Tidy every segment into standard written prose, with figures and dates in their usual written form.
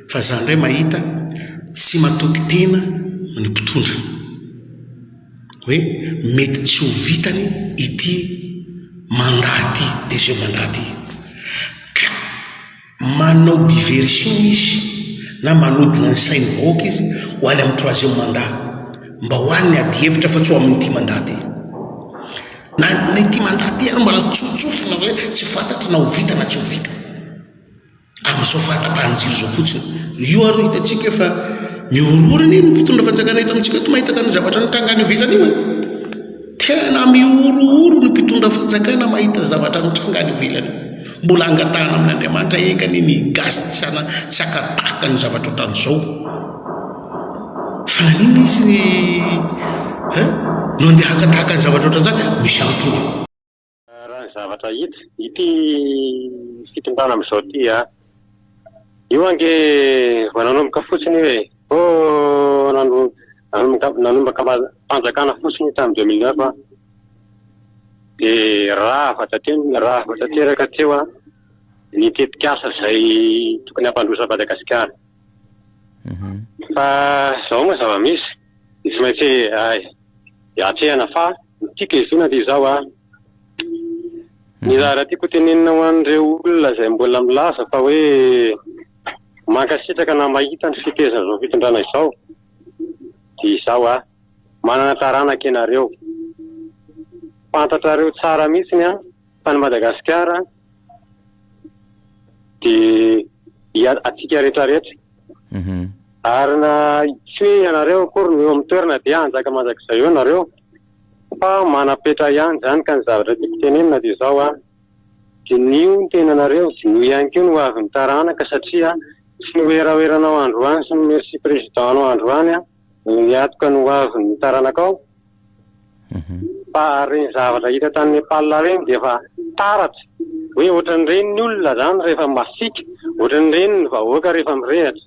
Fa za ndray mahita tsy matoky tena ny mpitondra. Hoe mety tsy ho vitany ity mandat ity, deuxième mandat ity. Ka manao diversion izy na manodina ny sain'ny vahoaka izy ho any amin'ny troisième mandat. Mba ho any ny adihevitra fa tsy ho amin'ity mandat ity. Na ity mandat ity ary mbola tsotsofina hoe tsy fantatra na ho vita na tsy ho vita. Amin'izao fahatapahan-jiro izao fotsiny. Io ary hitantsika fa mihorohoro anie ny mpitondra fanjakana eto amintsika eto mahita ny zavatra mitranga any ivelany io e. Tena mihorohoro ny mpitondra fanjakana mahita zavatra mitranga any ivelany io. Mbola angatahana amin'Andriamanitra enga anie ny gasy tsy hana tsy haka tahaka ny zavatra ohatran'izao. Fa naninona izy hein no andeha haka tahaka ny zavatra ohatran'izany? Misy antony. Raha ny zavatra hita, ity fitondrana amin'izao ity an, io ange vao nanomboka fotsiny io e, vao nanomboka nanomboka fanjakana fotsiny io tamin'ny 2009 an, dia rava tante- rava tanteraka teo an ny tetikasa izay tokony hampandroso an'i Madagasikara. Fa izao moa zava-misy, tsy maintsy atrehana fa Ny tiako hezoina dia izao an, ny raha tiako hotenenina ho an'ireo olona izay mbola milaza fa hoe mankasitraka na mahita ny fitezan'izao fitondrana izao dia izao an, manana taranaka ianareo, fantatrareo tsara mihitsiny an fa ny Madagasikara dia antsika rehetrarehetra. Ary na tsy hoe ianareo akory no eo amin'ny toerana dia hanjaka mandrakizay eo nareo fa manam-petra ihany izany ka ny zavatra tiako tenenina dia izao an, diniho ny tenanareo, diniho ihany koa ny ho avin'ny taranaka satria tsy ny werawera-nao androany sy ny merci président-nao androany an no miantoka ny ho avin'ny taranakao fa ireny zavatra hita tany Nepal ireny dia efa taratra hoe ohatran'ireny ny olona izany rehefa masiaka, ohatran'ireny ny vahoaka rehefa mirehatra.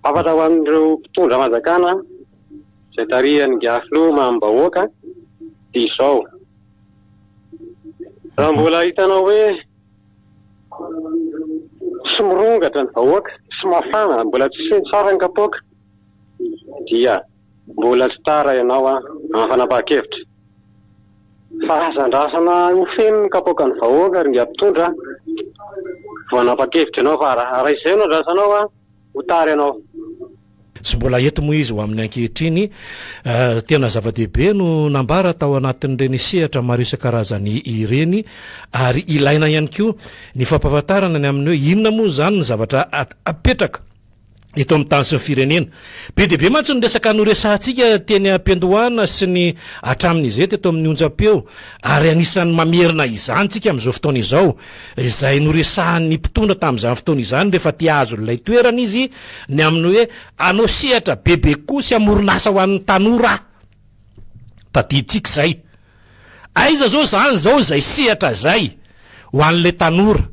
Hafatra ho an'ireo mpitondra fanjakana izay tarihan'ingahy filoha mamim-bahoaka dia izao, raha mbola hitanao hoe tsy mirongatra ny vahoaka, tsy mafana, mbola tsy feno tsara ny kapoaka dia mbola tsy tara ianao amin'ny fanapahan-kevitra. Fa aza andrasana ho feno ny kapoakan'ny vahoaka ry ingahy mpitondra vao hanapa-kevitra ianao fa raha izay no andrasanao ho tara ianao. Tsy mbola eto moa izy ho amin'ny ankehitriny. Tena zava-dehibe no nambara tao anatin'ireny sehatra maro isan-karazany ireny ary ilaina ihany koa ny fampahafantarana ny amin'ny hoe inona moa izany ny zavatra apetraka eto amin'ny tany sy ny firenena. Be dia be mantsy ny resaka noresahantsika teny am-piandohana sy ny hatramin'izay teto amin'ny onjam-peo ary anisan'ny mamerina izany tsika amin'izao fotoana izao izay noresahan'ny mpitondra tamin'izany fotoana izany rehefa te hahazo ilay toerana izy ny amin'ny hoe hanao sehatra bebe kokoa sy hamorona asa ho an'ny tanora. Tadidintsika izay. Aiza izao izany izao izay sehatra izay ho an'ilay tanora?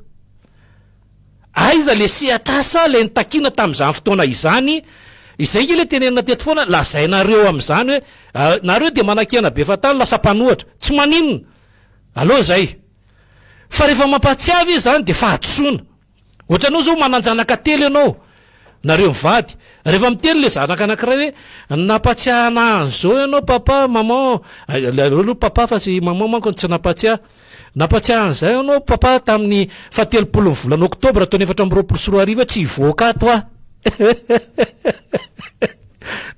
Aiza le sehatr'asa le nitakiana tamin'izany fotoana izany, izay nge le tenenina teto foana, lazainareo amin'izany hoe nareo dia manakiana be fahatany lasa mpanohatra, tsy maninona, aleo zay. Fa rehefa mampahatsiavy izy zany dia fahadisoana. Ohatranao zao manan-janaka telo ianao, nareo mivady, rehefa miteny le zanaka anakiray hoe nampatsiahy anah an'izao ianao papa, maman, aleo aloha papa fa tsy maman manko no tsy nampatsiahy, Nampatsiahy an'izay ianao Papa tamin'ny fahatelopolon'ny volana oktobra taona 2024 hoe tsy hivoaka ato aho.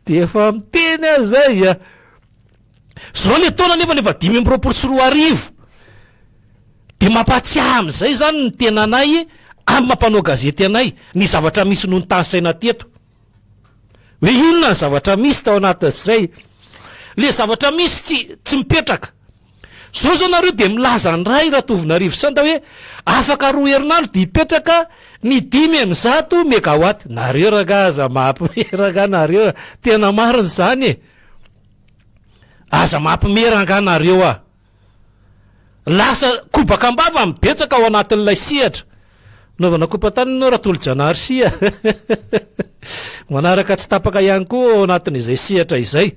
Dia efa miteny aho izay a. Izao ilay taona nefa efa 2025. Dia mampatsiahy amin'izay izany ny tenanay amin'ny maha mpanao gazety anay ny zavatra misy nontanisaina teto. Hoe inona ny zavatra misy tao anatin'izay. Ilay zavatra misy tsy tsy mipetraka. Zao zao nareo dia milaza ndray Ratovonarivo Sanda hoe afaka roa herinandro dia hipetraka ny 105 megawatt. Nareo rangah aza mampime rangah nareo a! Tena marina izany e! Aza mampime rangah nareo a! Lasa kobaka am-bava ny betsaka ao anatin'ilay sehatra. Naovana kopa-tany ianao Ratolojanahary sy a! Manaraka tsy tapaka ihany koa ao anatin'izay sehatra izay.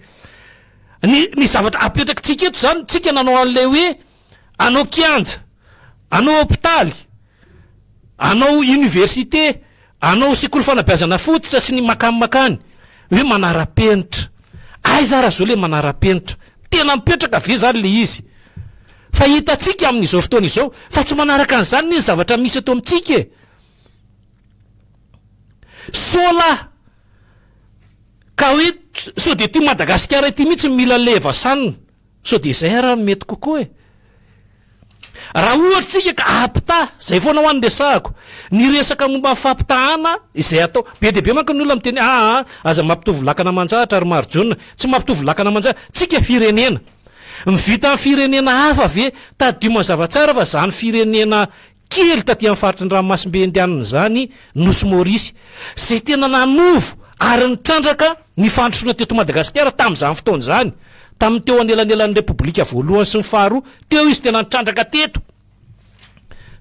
Ny ny zavatra apetrakitsika eto zany, tsika nanao an'ilay hoe anao kianja, anao hopitaly, anao université, Hanao sekoly fanabeazana fototra sy ny makany makany hoe manara-penitra. Aiza ara zao le manara-penitra? Tena mipetraka ve zany le izy? Fa hitantsika amin'izao fotoana izao fa tsy manaraka an'izany ne ny zavatra misy eto amintsika e! Sao lahy ka hoe sao dia ity Madagasikara ity mihitsy no mila an'ilay Evasan? Sao dia izay ara no mety kokoa e! Raha ohatra isika ka hampitaha, izay foana hoa no resahako, ny resaka momba ny fampitahana izay atao, be dia be manko ny olona miteny aa aza mampitovy lakana aman-jahatra ry Marijaona, tsy mampitovy lakana aman-jahatra, tsika firenena, ny vitan'ny firenena hafa ve, tadidio mazava tsara fa izany firenena kely taty amin'ny faritry ny ranomasimbe Indianina izany Nosy Maorisy, izay tena nanovo ary nitrandraka ny fandrosoana teto Madagasikara tamin'izany fotoana izany, tamin'ny teo anelanelan'ny Repoblika voalohany sy ny faharoa, teo izy tena nitrandraka teto,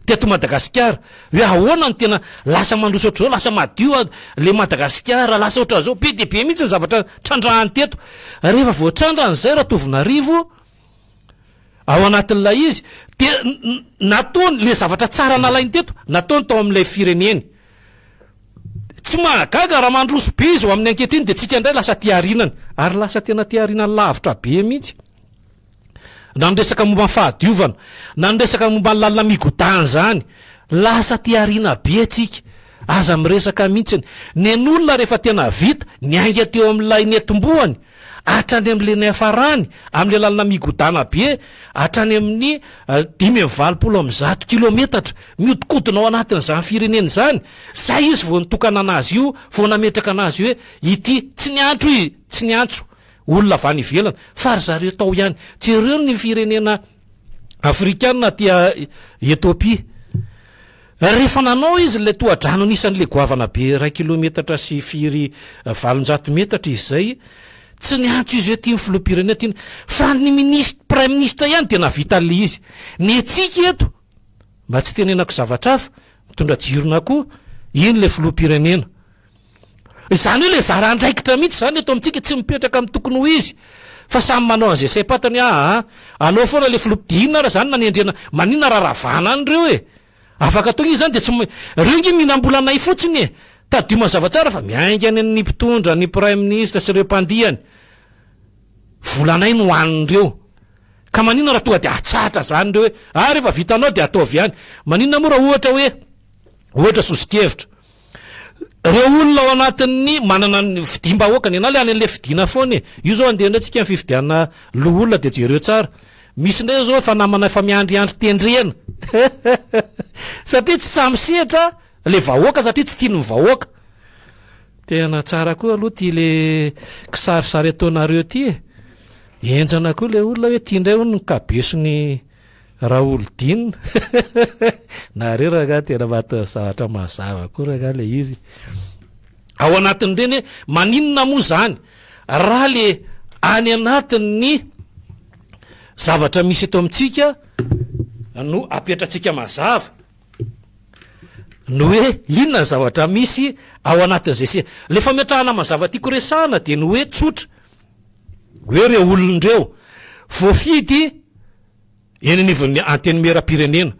teto Madagasikara, hoe ahoana no tena lasa mandroso ohatr'izao, lasa madio le Madagasikara, lasa ohatran'izao, be dia be mihitsy ny zavatra trandrahany teto. Rehefa voatrandrany izay Ratovonarivo, Ao anatin'ilay izy dia nataony le zavatra tsara nalainy teto, nataony tao amin'ilay fireneny. Tsy mahagaga raha mandroso be izy ho amin'ny ankehitriny dia tsika indray lasa aty arinany ary lasa tena aty arinany lavitra be mihitsy. Na ny resaka momba ny fahadiovana, na ny resaka momba ny lalana migodana izany, lasa aty arina be tsika. Aza miresaka mihitsiny. Nen'olona rehefa tena vita, niainga teo amin'ilay netombohany, hatrany amin'ilay niafarany, amin'ilay lalana migodàna be, hatrany amin'ny 185 kilometatra, mihodinkodina ao anatin'izany firenena izany, izay izy vao nitokana an'azy io, vao nametraka an'azy hoe ity, tsy niantso izy, tsy niantso olona avy any ivelany, fa ry zareo tao ihany. Jereo ny firenena afrikana aty Ethiopie. Rehefa nanao izy ilay tohadrano anisan'ilay goavana be iray kilometatra sy firy 800 metatra izy izay, tsy niantso izy hoe ity ny filoham-pirenena ity ny, fa ny minisitra, praiminisitra ihany dia nahavita an'ilay izy. Ny antsika eto, mba tsy tenenako zavatra hafa, mitondra jiron'akoho, iny ilay filoham-pirenena. Izany hoe ilay zara andraikitra mihitsy izany eto amintsika tsy mipetraka amin'ny tokony ho izy fa samy manao an'izay saim-patany hoe aa aleo foana ilay filoha, dia inona ary izany nanendrena, maninona raha ravana any ireo e? Afaka tonga izy izany dia tsy ireo nge mihinam-bola anay fotsiny e! Tadidio mazava tsara fa miainga any amin'ny mpitondra, ny praiminisitra sy ireo mpandihany. Volanay no hanin'ireo. Ka maninona raha tonga dia atsahatra izany ireo hoe ah rehefa vitanao dia ataovy ihany. Maninona moa raha ohatra hoe, ohatra soso-kevitra, ireo olona ao anatin'ny manana ny fidiam-bahoaka, ny anah le any an'le fidiana foana e! Io zao andeha indray tsika ny fifidianana loholona dia jereo tsara. Misy indray zao efa namana efa miandriandry tendrena satria tsy sahy misehatra le vahoaka satria tsy tian'ny vahoaka. Tena tsara koa aloha ty le kisarisary ataonareo ty e! Henjana koa le olona hoe ty indray hono ny kabeson'i Raholidina. Nareo rangahy tena mahatao zavatra mazava koa rangahy le izy. Ao anatin'ireny hoe maninona moa zany raha le any anatin'ny zavatra misy eto amintsika no apetratsika mazava ny hoe inona ny zavatra misy ao anatin'izay se le fametrahana mazava tiako resahana dia ny hoe tsotra hoe reo olona ireo voafidy eny anivon'ny antenimieram-pirenena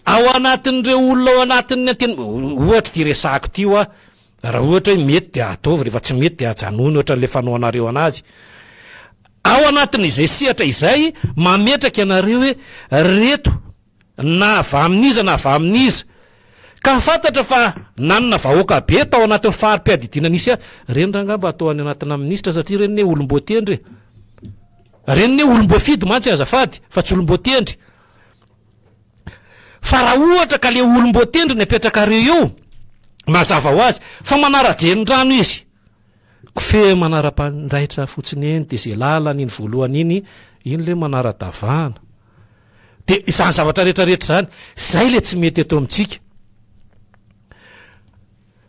ao anatin'ireo olona ao anatin'ny anteny ohatra ity resahako ity hoa raha ohatra hoe mety dia ataovy rehefa tsy mety dia ajanony ohatran'ilay fanaonareo anazy ao anatin'izay sehatra izay mametraka ianareo hoe reto na avy amin'iza na avy amin'iza ka fantatra fa nanana vahoaka be tao anatin'ny fari-piadidiana nisy azy reny rangahy mba atao any anatina minisitra satria reny ne olom-boatendry e reny ne olom-boafidy mantsy azafady fa tsy olom-boatendry fa raha ohatra ka le olom-boatendry ny apetrakareo eo mazava ho azy fa manara-drenirano izy kofehy manara-pandraitra fotsiny eny de ze lalana iny voalohany iny iny le manara-davahana De izany zavatra rehetra rehetra izany, zay le tsy mety eto amintsika.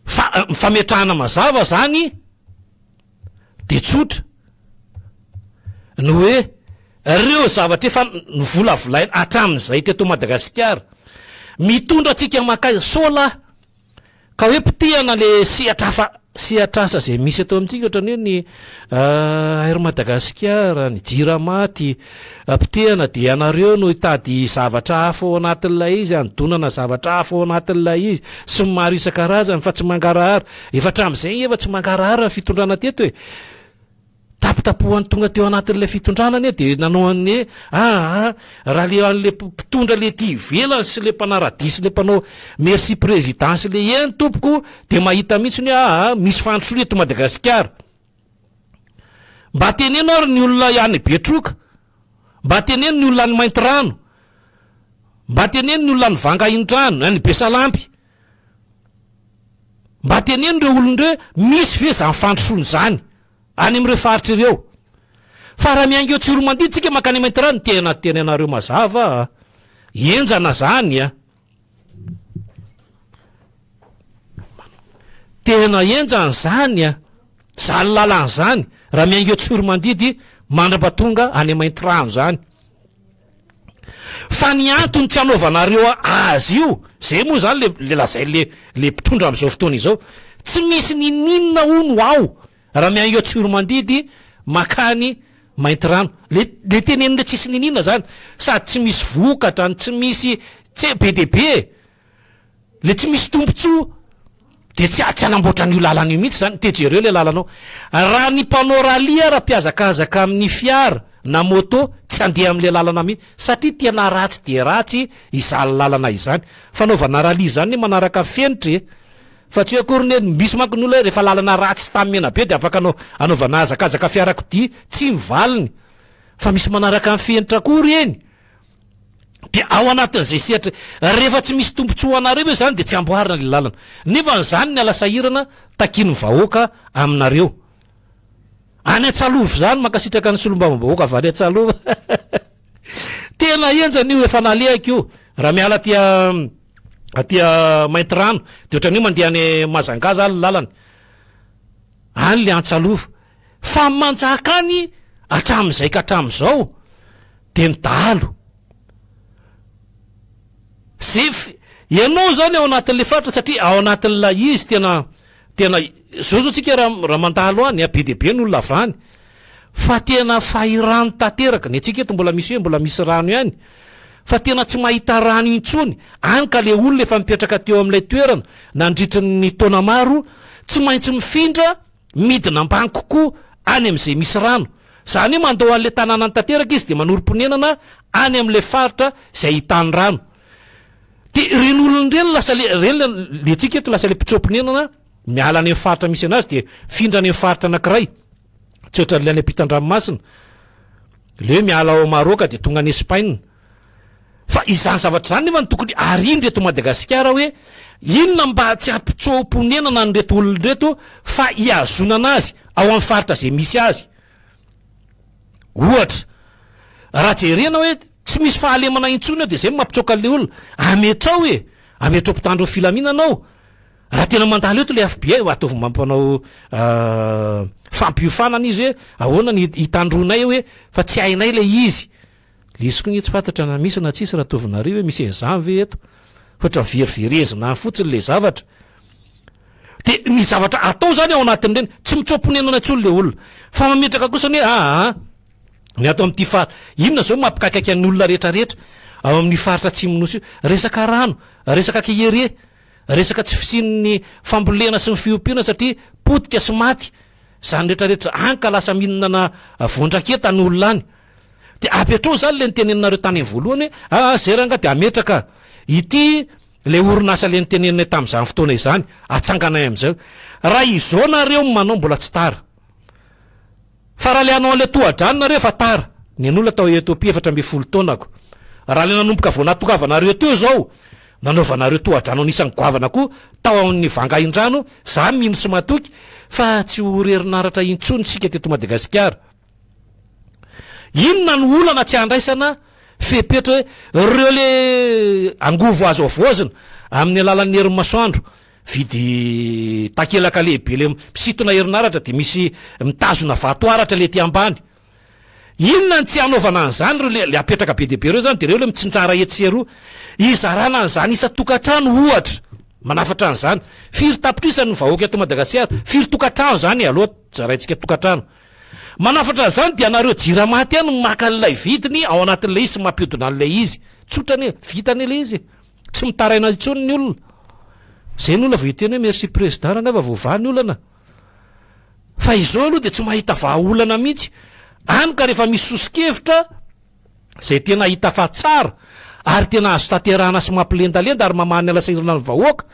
Fa ny fametrahana mazava zany de tsotra, ny hoe reo zavatra efa novolavolaina hatramin'izay teto Madagasikara, mitondra antsika mankaiza, sao lahy ka hoe potehana le sehatra hafa. sehatr'asa izay misy eto amintsika ohatran'ny hoe ny Air Madagascar, ny Jirama ty potehana dia ianareo no hitady zavatra hafa ao anatin'ilay izy, hanodonana zavatra hafa ao anatin'ilay izy sy ny maro isan-karazany fa tsy mangarahara. Efa hatramin'izay ange efa tsy mangarahara ny fitondrana teto e. Tapitapohany tonga teo anatin'ilay fitondrana anie dia nanao an'ny hoe aa raha le an'le mpitondra le ety ivelany sy le mpanaradia sy le mpanao merci président sy le eny tompoko dia mahita mihitsy ny hoe aa misy fandrosoana eto Madagasikara. Mba teneno ary ny olona any Betroka, mba teneno ny olona any Maintirano, mba teneno ny olona any Vangaindrano, any Besalampy. Mba teneno ireo olona ireo hoe misy ve izany fandrosoana izany any amin'ireo faritra ireo. Fa raha miainga eo Tsiroamandidy tsika mankany Maintirano, tena tenenareo mazava a! Henjana izany a! Tena henjana izany a! Izany lalana izany raha miainga eo Tsiroamandidy mandrapatonga any Maintirano izany. Fa ny antony tsy anaovanareo azy io, zay moa zany le le lazain'le le mpitondra amin'izao fotoana izao, tsy misy ninininona hono ao raha miainga eo Tsiromandidy makany Maintirano. Le le tenenin'le tsisy niniana zany, sady tsy misy vokatra no tsy misy tsy be dia be e. Le tsy misy tombotsoa de tsy tsy hanamboatra an'io lalana io mihitsy zany, te jereo le lalana ao. Raha ny mpanao rallye ara mpihazakazaka amin'ny fiara na moto tsy handeha amin'le lalana mihitsy satria tena ratsy dia ratsy izany lalana izany. Fanaovana rallye zany anie manaraka fenitra e! Fa tsy hoe akory ny hoe misy manko ny olona hoe rehefa lalana ratsy tany Menabe de afaka anao anaovana hazakazaka fiarakodia, tsy ny valiny fa misy manaraka ny fenitra koa ireny. Dia ao anatin'izay sehatra, rehefa tsy misy tombontsoa ho anareo ve izany dia tsy amboarina ilay lalana. Nefa izany ny alasahirana takian'ny vahoaka aminareo. Any Antsalova izany, mankasitraka ny solombavambahoaka avy any Antsalova. Tena henjana io, efa nalehako io. Raha miala aty aty Maintirano, dia ohatran'ny hoe mandeha any Majunga izany ny lalana. Any ilay Antsalova. Fa manjaka any hatramin'izay ka hatramin'izao dia ny dahalo. Zay ianao zany ao anatin'ilay faritra satria ao anatin'ilay izy tena tena zao zao tsika raha raha mandalo any be dia be ny olona avy any fa tena fahirano tanteraka, ny antsika eto mbola misy hoe mbola misy rano ihany fa tena tsy mahita rano intsony any ka le olona efa mipetraka teo amin'ilay toerana nandritry ny taona maro tsy maintsy mifindra midina ambany kokoa any amin'izay misy rano. Izany hoe mandao an'ilay tanànany tanteraka izy dia manorim-ponenana any amin'ilay faritra izay ahitany rano. Dia ireny olona ireny lasa le, ireny le, le antsika eto lasa le mpitsoa-ponenana miala any amin'ny faritra misy anazy dia mifindra any amin'ny faritra anankiray. Tsy ohatran'ilay any ampitan-dranomasina. Ilay hoe miala ao Maroc dia tonga any Espagne. Fa izany zavatra izany nefa no tokony arindra eto Madagasikara hoe inona mba tsy hampitsoa-ponenana an'ireto olona ireto fa hihazonana azy ao amin'ny faritra izay misy azy. Ohatra, raha jerena hoe tsy misy fahalemana intsony eo dia izay no mampitsoaka an'ilay olona. Ametrao e! Ametrao mpitandro ny filaminana ao. Raha tena mandalo eto ilay FBI, ataovy mampanao fampiofanana izy hoe ahoana ny hitandroanay hoe fa tsy hainay ilay izy. Lesy koa nge tsy fantatra na misy na tsisy Ratovinarivo hoe misy an'izany ve eto? Fa ohatran'ny veriverezina any fotsiny le zavatra. De ny zavatra atao zany ao anatin'ireny, tsy mitsoa-ponenana intsony le olona. Fa mametraka kosa ny hoe aa ny ato amin'ity faritra, inona zao mampikaikaika ny olona rehetra rehetra ao amin'ny faritra atsimon'ny nosy io? Resaka rano, resaka kere, resaka tsy fisian'ny fambolena sy ny fiompiana satria potika sy maty izany rehetra rehetra any ka lasa mihinana voan-draketa ny olona any. Dia apetrao izany ilay niteneninareo tany amin'ny voalohany hoe aa zay rangahy dia ametraka ity ilay orinasa ilay niteneninay tamin'izany fotoana izany, atsanganay amin'izay. Raha izao nareo no manao mbola tsy tara. Fa raha ilay hanao an'ilay tohadrano nareo efa tara. Ny an'olona tao Ethiopie 14 taonako. Raha ilay nanomboka vao natokavanareo teo izao, nanaovanareo tohadrano anisan'ny goavana koa tao amin'ny Vangaindrano, za mino sy matoky fa tsy ho herinaratra intsony isika teto Madagasikara. Inona no olana tsy andraisana fepetra hoe ireo le angovo azo havaozina amin'ny alalan'ny herin'ny masoandro, vidy takelaka lehibe le misintona herinaratra dia misy mitazona vatoaratra le ety ambany. Inona no tsy hanaovana an'izany ireo le le apetraka be dia be ireo zany dia ireo le mitsinjara etsy sy eroa. Hizarana an'izany isan-tokantrano ohatra. Manafatra an'izany. Firy tapitrisa ny vahoaka eto Madagasikara? Firy tokantrano izany e? Aleo zaraintsika tokantrano. Manafatra an'izany dia anareo jirama aty no maka an'ilay vidiny ao anatin'ilay izy sy mampiodina an'ilay izy. Tsotra anie, vita anie ilay izy e. Tsy mitaraina intsony ny olona. Izay ny olona vao hiteny hoe merci président rangahy fa voavaha ny olana. Fa izao aloha dia tsy mahita vahaolana mihitsy. Any ka rehefa misy soso-kevitra izay tena hita fa tsara ary tena azo tanterahana sy mampilendalenda ary mamaha ny alasahirana ny vahoaka,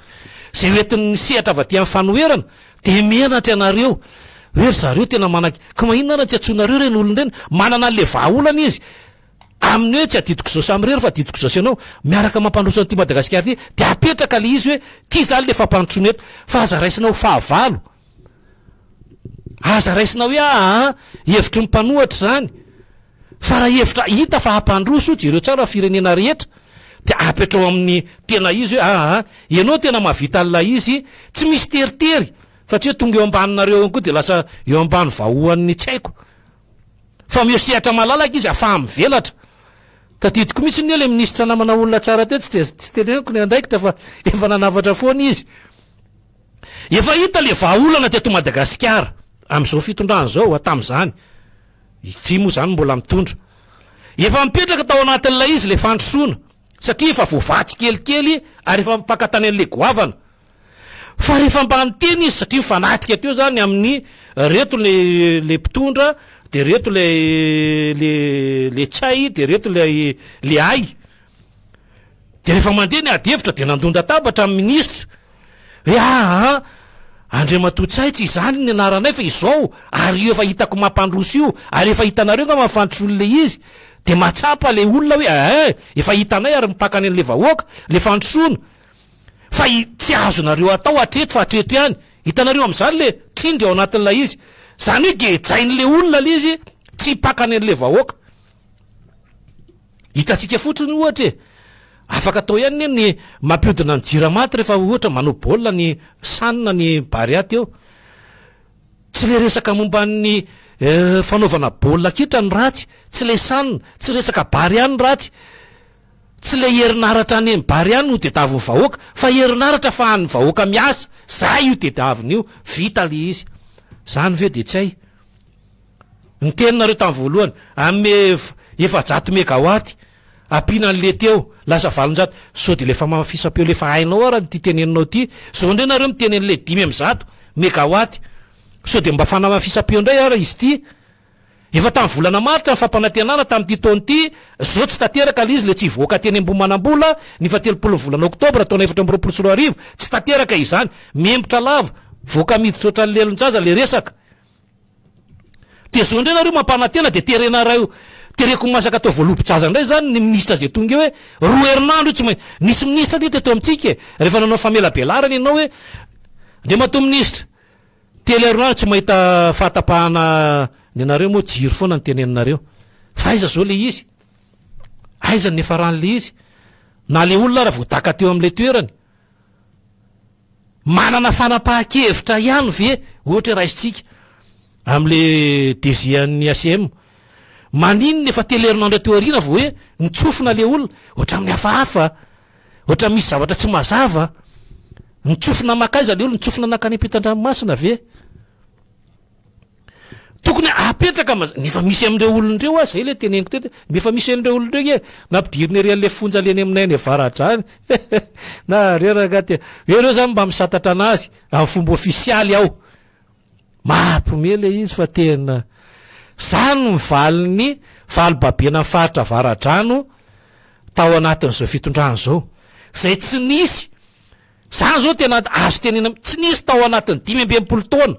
izay ho entin'ny sehatra avy aty amin'ny fanoherana, dia menatra ianareo hoe ry zareo tena manan-, ka maninona ary no tsy antsoinareo ireny olona ireny? Manana an'ilay vahaolana izy. Amin'ny hoe tsy adidiko izao samirery fa adidiko izao sy ianao, miaraka mampandroso an'ity Madagasikara ity, dia apetraka ilay izy hoe ity izany ilay fampandrosoana eto, fa aza raisina ho fahavalo. Aza raisina hoe aa hevitry ny mpanohatra izany, fa raha hevitra hita fa hampandroso, jereo tsara ny firenena rehetra, dia apetrao amin'ny tena izy hoe aa ianao tena mahavita an'ilay izy, tsy misy teritery, fa tsy hoe tonga eo ambaninareo eo koa dia lasa eo ambany vahoan'ny tsy haiko. Fa omeo sehatra malalaka izy afaha mivelatra. Tadidiko mihitsy anie ilay minisitra namana olona tsara teo, tsy dia tsy teneniko ny andraikitra fa efa nanafatra foana izy. Efa hita ilay vahaolana teto Madagasikara amin'izao fitondrana izao tamin'izany. Ity moa izany mbola mitondra. Efa mipetraka tao anatin'ilay izy ilay fandrosoana satria efa voavatsy kelikely ary efa mipaka tany an'ilay goavana. Fa rehefa mba niteny izy satria nifanatrika teo zany amin'ny reto le le mpitondra de reto le le le tsy hay de reto le le hay. De rehefa mandeha ny ady hevitra de nandon-databatra ny ministra hoe aa Andriamatoa Ntsay tsy izany ny anaranay fa izao ary io efa hitako mampandroso io ary efa hitanareo angamba ny fandrosoan'ilay izy de mahatsapa le olona hoe ee efa hitanay ary mipaka any an'le vahoaka le fandrosoana. Fa i, tsy azonareo atao hatreto fa hatreto ihany. Hitanareo amin'izany le tsindry ao anatin'ilay izy. Izany hoe gejain'ilay olona ilay izy tsy hipaka any an'ilay vahoaka. Hitantsika fotsiny ohatra e, afaka atao ihany anie ny mampiodina ny jirama rehefa ohatra manao baolina ny San na ny Barea teo. Tsy le resaka momba ny fanaovana baolina kitra no ratsy, tsy le San, tsy resaka Barea no ratsy. Tsy ilay herinaratra any amin'ny Bary any no tediavin'ny vahoaka fa herinaratra afahan'ny vahoaka miasa, zay io tediaviny io, vita le izy. Zany ve de tsy hay? Niteny nareo tamin'ny voalohany, hanome 400 megawatt, ampiana an'le teo, lasa 800, sao de le famafisam-peo le efa hainao ara ity teneninao ity, zao ndray nareo miteny an'le 500 megawatt, sao de mba fanamafisam-peo ndray ara izy ity? Efa tamin'ny volana martsa ny fampanantenana tamin'ity taona ity, zao tsy tanteraka ilay izy, ilay tsy hivoaka teny Ambohimanambola ny fahatelopolon'ny volana oktobra taona 2024, tsy tanteraka izany, mihemotra lava, voaka miditra ohatran'ny lelon-jaza ilay resaka. Dia zao indray nareo mampanantena dia terenareo, tereko masaka atao voalobo-jaza indray izany ny minisitra izay tonga eo hoe roa herinandro io tsy maintsy, nisy minisitra anie teto amintsika e, rehefa nanao famelabelarana ianao hoe Andriamatoa minisitra, Telo herinandro tsy mahita fahatapahana ny anareo moa jiro foana no teneninareo. Fa aiza zao le izy? Aiza ny niafaran'le izy? Na le olona ara voadaka teo amin'ilay toerany. Manana fanapahan-kevitra ihany ve ohatra hoe raisintsika amin'le DG an'ny ACM? Maninona efa telo herinandro aty aoriana vao hoe nitsofina le olona? Ohatran'ny hafahafa. Ohatran'ny misy zavatra tsy mazava. Nitsofina makaiza le olona? Nitsofina nankany ampitan-dranomasina ve? Tokony apetraka maz- nefa misy amin'ireo olona ireo aza, zay le teneniko teto, nefa misy an'ireo olona ireo nge nampidirina ery an'le fonja le any aminay any avaratra any. Na reraka ty. Ireo zany mba misantatra anazy amin'ny fomba ofisialy ao. Mampiomehy le izy fa tena zany ny valin'ny valibabena ny faritra avaradrano tao anatin'izao fitondrana izao izay tsy nisy zany zao tena azo tenena tsy nisy tao anatin'ny 65 taona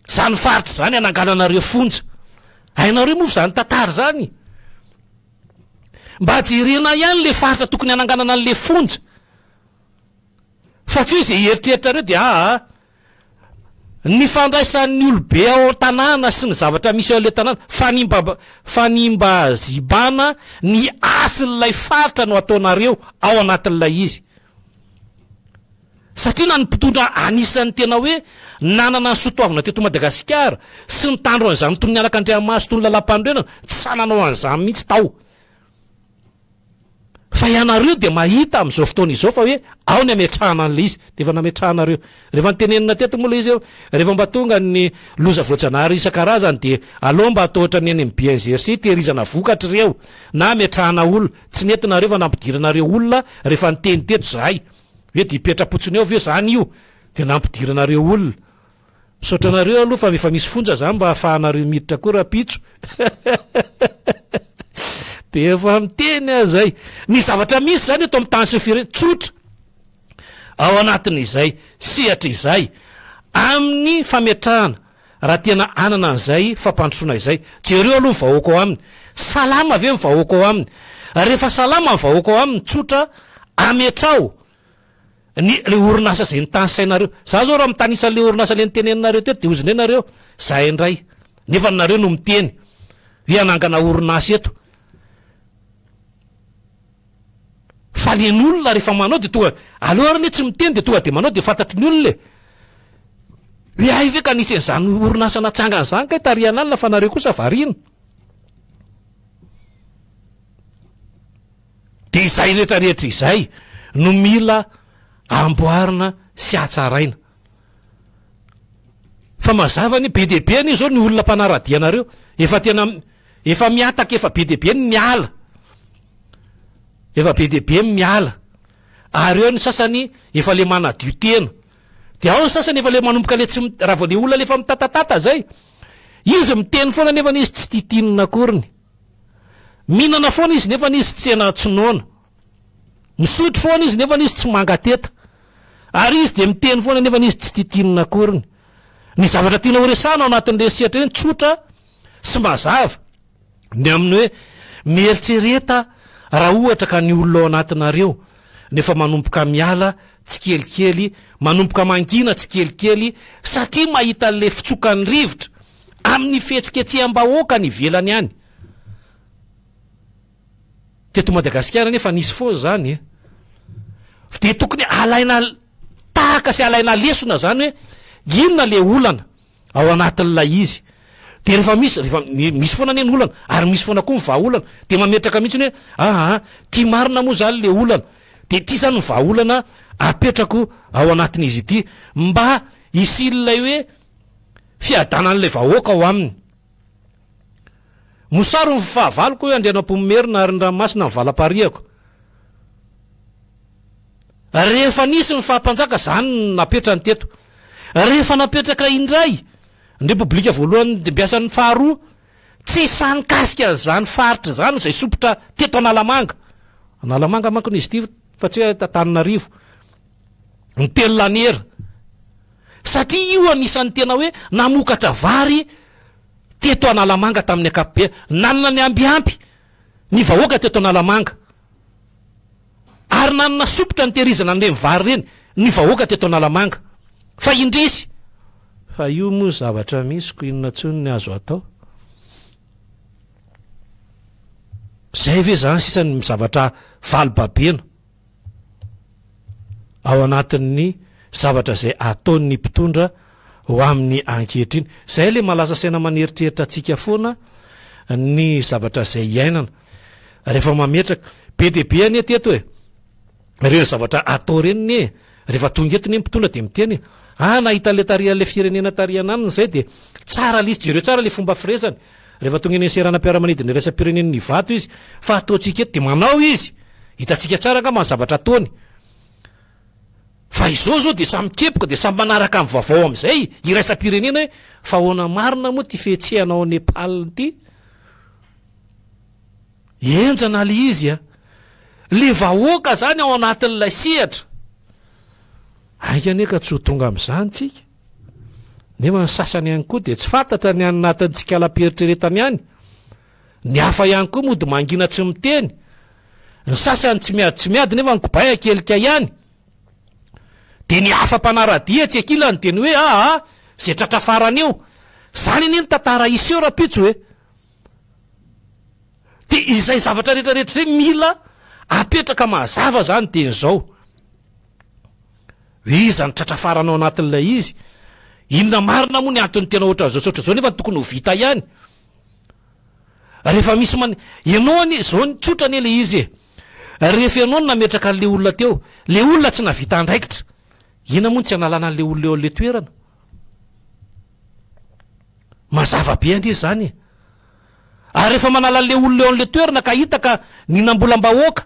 zany faritra zany hanangananareo fonja hainareo moa zany tantara zany mba jerena ihany le faritra tokony hananganana an'le fonja fa tsy hoe zay eritreritrareo de aa Ny fandraisan'ny olobe ao an-tanàna sy ny zavatra misy ao ilay tanàna, fanimba fanimbazibana ny hasin'ilay faritra no ataonareo ao anatin'ilay izy. Satria na ny mpitondra anisan'ny tena hoe nanana ny soatoavina teto Madagasikara sy nitandro an'izany toy ny anak'Andriamaso toy ny lalàmpanorenana, tsy sahy nanao an'izany mihitsy tao. Fa ianareo dia mahita amin'izao fotoana izao fa hoe ao ny ametrahana an'ilay izy. Dia efa nametrahanareo. Rehefa notenenina teto moa ilay izy hoe rehefa mba tonga ny loza voajanahary isan-karazany dia aleo mba atao ohatran'ny any amin'ny Bien-Jersey tehirizana vokatra ireo na ametrahana olona. Tsy nety nareo fa nampidiranareo olona rehefa niteny teto izahay hoe dia hipetra-potsiny ao ve izany io? Dia nampidiranareo olona. Misaotra anareo aloha fa efa misy fonja zany mba ahafahanareo miditra koa rapitso. Dia efa miteny aho zay. Ny zavatra misy zany eto amin'ny tany sy ny firenena, tsotra. Ao anatin'izay sehatra izay, amin'ny fametrahana, raha tena hanana an'izay fampandrosoana izay, jereo aloha ny vahoaka ao aminy. Salama ve ny vahoaka ao aminy? Rehefa salama ny vahoaka ao aminy, tsotra, ametraho Ny le orinasa izay nitanisainareo. Za zao raha mitanisa an'le orinasa le niteneninareo teto de hozy indray nareo, zahay indray. Nefa nareo no miteny hoe hanangana orinasa eto. Fa le ny olona rehefa manao de tonga, aleo ary anie tsy miteny de tonga de manao de fantatry ny olona e. Hoe hay ve ka nisy an'izany orinasa natsangana izany kay tary an'alina fa nareo kosa variana. Dia izay rehetra rehetra izay no mila amboarina sy hatsaraina. Fa mazava anie, be dia be anie izao ny olona mpanara-dia anareo, efa tena efa mihataka efa be dia be ny miala. Efa be dia be ny miala. Ary eo ny sasany efa le manadio tena. Dia ao ny sasany efa le manomboka le tsy raha vao le olona le efa mitatatata zay, izy miteny foana nefa izy tsy tia tinona akoriny. Mihinana foana izy nefa izy tsy tena tsy noana. Misotro foana izy nefa izy tsy mangateta. Ary izy dia miteny foana nefa izy tsy tia tinona akoriny. Ny zavatra tiana ho resahana ao anatin'ireny sehatra ireny tsotra sy mazava. Ny amin'ny hoe mieritrereta raha ohatra ka ny olona ao anatinareo no efa manomboka miala tsikelikely, manomboka mangina tsikelikely satria mahita an'ilay fitsokan'ny rivotra amin'ny fihetsiketseham-bahoaka any ivelany any. Teto Madagasikara anefa nisy foana izany e. Dia tokony alaina tahaka sy alaina lesona izany hoe inona le olana ao anatin'ilay izy. Dia rehefa misy, rehefa misy foana anie ny olana ary misy foana koa ny vahaolana. Dia mametraka mihitsy hoe aa, ty marina moa izany le olana. Dia ity izany ny vahaolana apetrako ao anatin'izy ity mba hisian'ilay hoe fiadanan'ilay vahoaka ao aminy. Mosary ny fahavaloko hoy Andrianampoinimerina ary ny ranomasina ny valam-parihako. Rehefa nisy ny faha-mpanjaka izany no napetrany teto. Rehefa napetraka indray ny Repoblika voalohany nodimbiasan'ny faharoa, tsy sahy nikasika an'izany faritra izany izay sompitra teto Analamanga. Analamanga manko izy ity fa tsy hoe Antananarivo. Ny telo lanera. Satria io anisan'ny tena hoe namokatra vary teto Analamanga tamin'ny ankapobeny. Nanana ny ambiampy ny vahoaka teto Analamanga. Ary nanana sompitra nitehirizana an'ireny vary ireny ny vahoaka teto Analamanga. Fa indrisy! Fa io moa zavatra misy ko inona intsony ny azo atao? Zay ve zany sisa ny zavatra valy babena? ao anatin'ny zavatra izay ataon'ny mpitondra ho amin'ny ankehitriny. Izay ilay mahalasa saina maneritreritra antsika foana ny zavatra izay iainana. Rehefa mametraka, be dia be anie teto e, ireny zavatra atao ireny anie, rehefa tonga eto anie ny mpitondra dia miteny e, ah nahita an'ilay tarihan'ilay firenena tarihana aminy izay dia tsara ilay izy, jereo tsara ilay fomba firesany. Rehefa tonga eny amin'ny seranam-piaramanidina iraisam-pirenen'ny Ivato izy, fa ataontsika eto dia manao izy. Hitantsika tsara angamba ny zavatra ataony. Fa izao izao dia samy mikepoka dia samy manaraka ny vaovao amin'izay iraisam-pirenena hoe fa ahoana marina moa ity fihetsehana ao Nepal ity? Henjana le izy a! Le vahoaka zany ao anatin'ilay sehatra. Ainga anie ka tsy ho tonga amin'izany tsika. Nefa ny sasany ihany koa dia tsy fantatra ny any anatin'ny tsikalam-pieritreretany any. Ny hafa ihany koa mody mangina tsy miteny. Ny sasany tsy miady tsy miady nefa ny kobay akelika ihany. Dia ny hafa mpanara-dia etsy ankilany dia ny hoe aa izay tratra farany eo. Izany anie ny tantara hiseho rahampitso e. Dia izay zavatra rehetra rehetra izay mila apetraka mazava izany dia izao. Hoe iza no tratra farany ao anatin'ilay izy. Inona marina moa ny antony tena ohatran'izao sy ohatran'izao nefa tokony ho vita ihany. Rehefa misy man, ianao anie, zao tsotra anie le izy e. Rehefa ianao no nametraka an'ilay olona teo, ilay olona tsy nahavita andraikitra, inona moa no tsy analana an'ilay olona eo amin'ilay toerana? Mazava be anie izany e! Ary rehefa manala an'ilay olona eo amin'ilay toerana ka hita ka nihinam-bolam-bahoaka,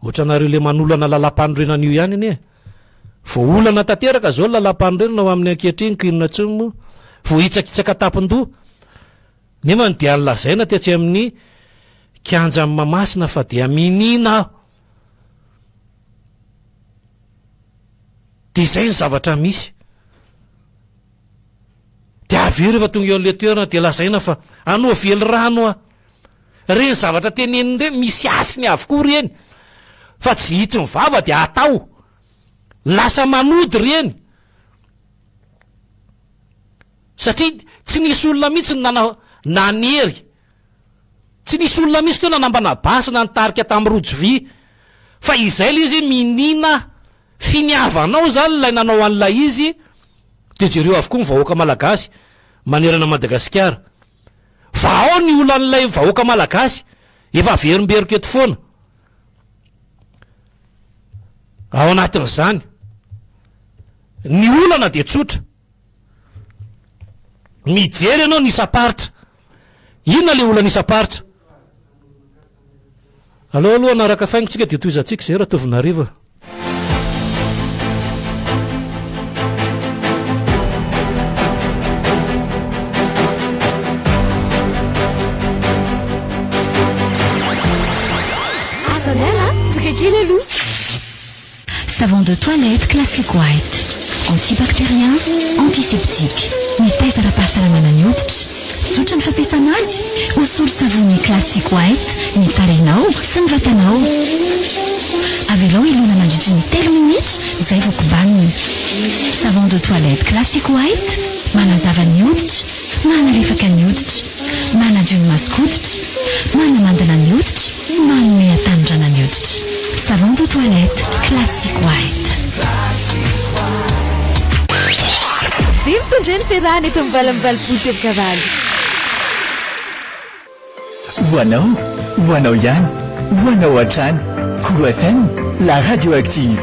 ohatranareo ilay manolana lalàmpanorenana io ihany anie e! Voaolana tanteraka izao ny lalàmpanorenana ho amin'ny ankehitriny ka inona intsony moa? Voahitsakitsaka tampon-doha. Nefa ny dia nolazaina tetsy amin'ny kianjan'i Mahamasina fa dia miniana aho. Dia izay ny zavatra misy. Dia avy eo rehefa tonga eo amin'ilay toerana dia lazaina fa anao velirano aho. Ireny zavatra teneniny ireny misy hasiny avokoa ireny. Fa tsy hitsy ny vava dia atao. Lasa manody ireny. Satria tsy nisy olona mihitsy nana nanery. Tsy nisy olona mihitsy teo nanambana basy na nitarika tamin'ny rojo vy. Fa izay ilay izy hoe miniana finiavanao izany ilay nanao an'ilay izy dia jereo avokoa ny vahoaka malagasy manerana an'i Madagasikara. Fa ao ny olan'ilay vahoaka malagasy efa averimberiko eto foana. Ao anatin'izany. Ny olana dia tsotra. Mijery ianao ny isam-paritra. Inona ilay olana isam-paritra? Aleo aloha hanaraka faingo tsika dia tohizantsika izay Ratovinarivo. Aza miala, tonga kely aloha. Savon de toilette Classic White, antibactérien, antiseptique, mitaiza ara-pahasalamana ny hoditra. Tsotra ny fampiasana azy, hosory savony Classic White ny tarehinao sy ny vatanao. Avelao hilona mandritry ny telo minitra izay vao kobanina. Savon de toilette Classic White, manazava ny hoditra, manalefaka ny hoditra, manadio ny mason-koditra, manamandina ny hoditra. Manome hatanorana ny hoditra. Savon de toilette Classic White. Dia mitondra ny fiarahana eto amin'ny 88 teboka valo. Ho anao, ho anao ihany, ho anao hatrany. Kolo FM, la radio active.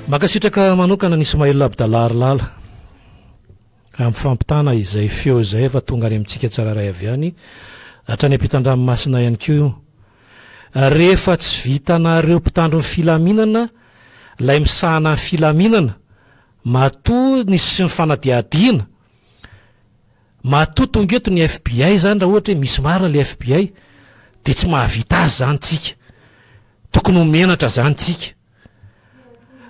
Mankasitraka manokana an'i Ismaël Abdallah Harilala amin'ny fampitana izay feo izay efa tonga any amintsika tsirairay avy any hatrany ampitan-dranomasina ihany koa io. Rehefa tsy vitanareo mpitandro ny filaminana Ilay misahana ny filaminana, matoa nisy ny fanadihadiana, matoa tonga eto ny FBI izany raha ohatra hoe misy marina ilay FBI dia tsy mahavita azy izany tsika. Tokony ho menatra izany tsika.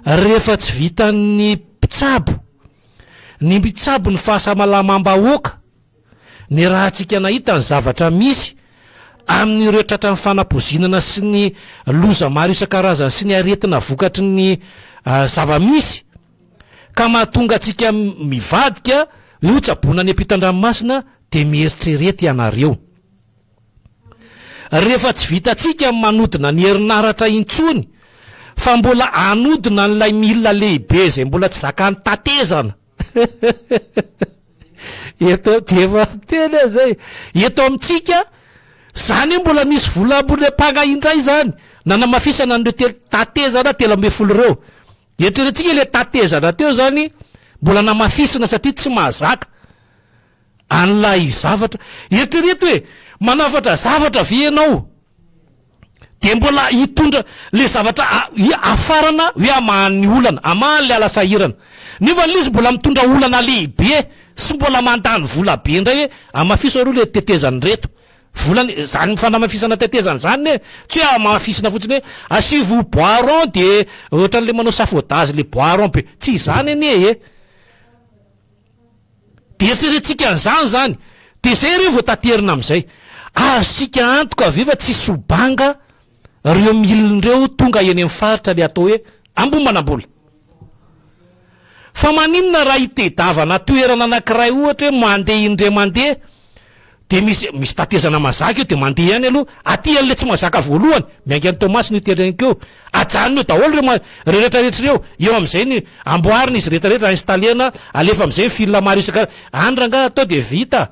Rehefa tsy vitan'ny mpitsabo ny mitsabo ny fahasamalamam-bahoaka, Niarahantsika nahita ny zavatra misy amin'ireo tratran'ny fanapoizinana sy ny loza maro isan-karazany sy ny aretina vokatry ny zava-misy ka mahatonga antsika mivadika io tsaboina any ampitan-dranomasina dia mieritrereta ianareo. Rehefa tsy vitantsika ny manodina ny herinaratra intsony fa mbola hanodina an'ilay milina lehibe izay mbola tsy zakan'ny tatezana. Eto dia efa miteny aho zay. Eto amintsika, zany hoe mbola misy vola ambony ampanga indray zany, nanamafisana an'ireo telo tatezana 13 ireo. Eritreretintsika ilay tatezana teo zany mbola namafisina satria tsy mahazaka an'ilay zavatra. Eritrereto hoe manafatra zavatra ve ianao? Dia mbola hitondra le zavatra hafarana hoe hamaha ny olana, hamaha an'ilay ala sahirana. Nefa ilay izy mbola mitondra olana lehibe sy mbola mandany vola be indray hoe hamafiso aloha le tetezana ireto. Vola zany fanamafisana tetezana zany ne tsy hoe hamafisina fotsiny hoe asivo bois rond dia ohatran'le manao safodazy le bois rond be. Tsy izany anie e. Dia eritreretintsika an'izany izany. Dia izay ireo vao taterina amin'izay. Azontsika antoka ve fa tsy hisy ho banga ireo milina ireo tonga eny amin'ny faritra ilay atao hoe Ambohimanambola? Fa maninona raha hitedavana toerana anankiray ohatra hoe mandeha indray mandeha. Dia misy misy tatezana mazaka eo dia mandeha ihany aloha aty an'ilay tsy mazaka voalohany miainga any Toamasina io terrain-ko io. Ajanona eo daholo ireo ma- ireo rehetra rehetra ireo. Eo amin'izay ny amboarina izy rehetra rehetra, installer-na, alefa amin'izay ny fil maro isan-karazany. Any rangahy atao dia vita.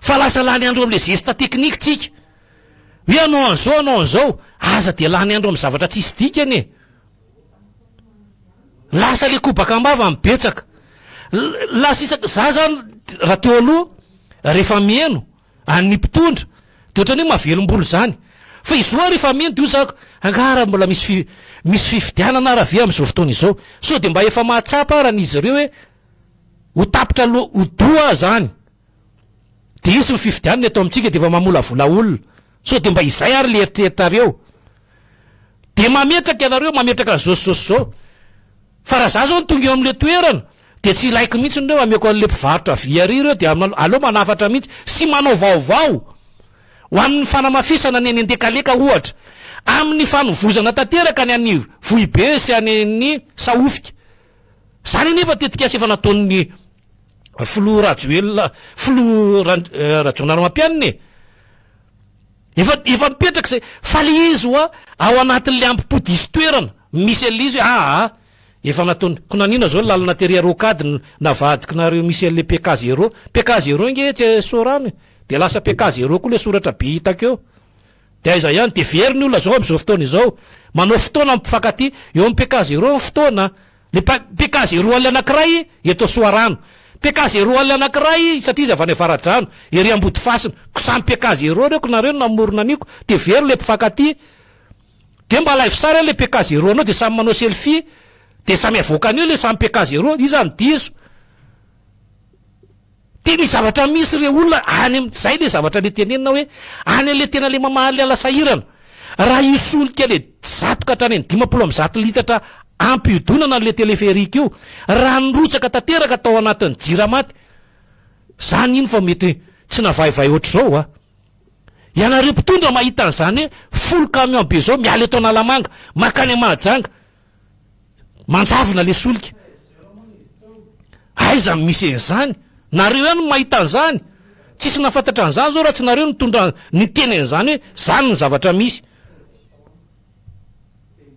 Fa lasa lany andro amin'ilay geste technique tsika. Hoe hanao an'izao hanao an'izao. Aza dia lany andro amin'ny zavatra tsisy dikany e. Lasa le kobaka am-bava no betsaka. Lasa isaka, za zany raha teo aloha rehefa miheno an'ny mpitondra de ohatran'ny hoe mahavelom-bolo zany. Fa izy roa rehefa miheno de hoy za angaha ary mbola misy fi- misy fifidianana ara ve amin'izao fotoana izao? Sao de mba efa mahatsapa ara izy ireo hoe ho tapitra aloha ho doha zany. De hisy ny fifidianana eto amintsika de efa mamolavola olona. Sao de mba izay ary le eritreritrareo? De mametraka ianareo, mametraka an'izao sy izao sy izao. Fa raha za zao no tonga eo amin'le toerana de tsy ilaiko mihitsy ireo, ameko an'le mpivarotra vy ary ireo de aleo manafatra mihitsy sy manao vaovao ho an'ny fanamafisana ny any Andekaleka ohatra, amin'ny fanovozana tanteraka ny any Vohibe sy any ny Sahofika. Zany anefa tetikasa efa nataon'ny Filoha Rajoelina, Filoha Rajaonarimampianina e! Efa efa mipetraka izay, fa le izy hoa ao anatin'le ambo-po diso toerana, misy an'le izy hoe aa efa nataony, ko naninona zao ny lalana tery à rocade no navadikinareo misy an'le PK zéro, PK zéro nge etsy Soarano e, de lasa PK zéro koa le soratra be hitako eo, de aiza ihany, de very ny olona zao am'zao fotoana izao, manao fotoana ny mpifankatia, eo amin'ny PK zéro ny fotoana. Le PK zéro alina anakiray eto Soarano, PK zéro alina anakiray satria izy avy any Avaradrano, ery Ambodifasina, ko samy PK zéro reo ko nareo no namorona an'io ko, de very le mpifankatia, de mba alaivo sary any le PK zéro anao de samy manao selfie, de samy avoakany eo le samy PK zéro, iza no diso? Dia ny zavatra misy re olona any am, zay le zavatra le tenenina hoe any le tena le mamaly ala sahirana. Raha io solika le zato ka hatrany am 150 litatra ampiodonana anle téléphérique io, raha nirotsaka tanteraka tao anatin'ny jiramaty, za nino fa mety tsy navaivay ohatr'izao a. Ianareo mpitondra mahita an'izany hoe folo camion be zao miala eto Analamanga makany Mahajanga, Manjavona le solika. Aiza no misy an'izany? Nareo ihany no mahita an'izany. Tsisy nahafantatra an'izany zao raha tsy nareo nitondra niteny an'izany hoe zany ny zavatra misy.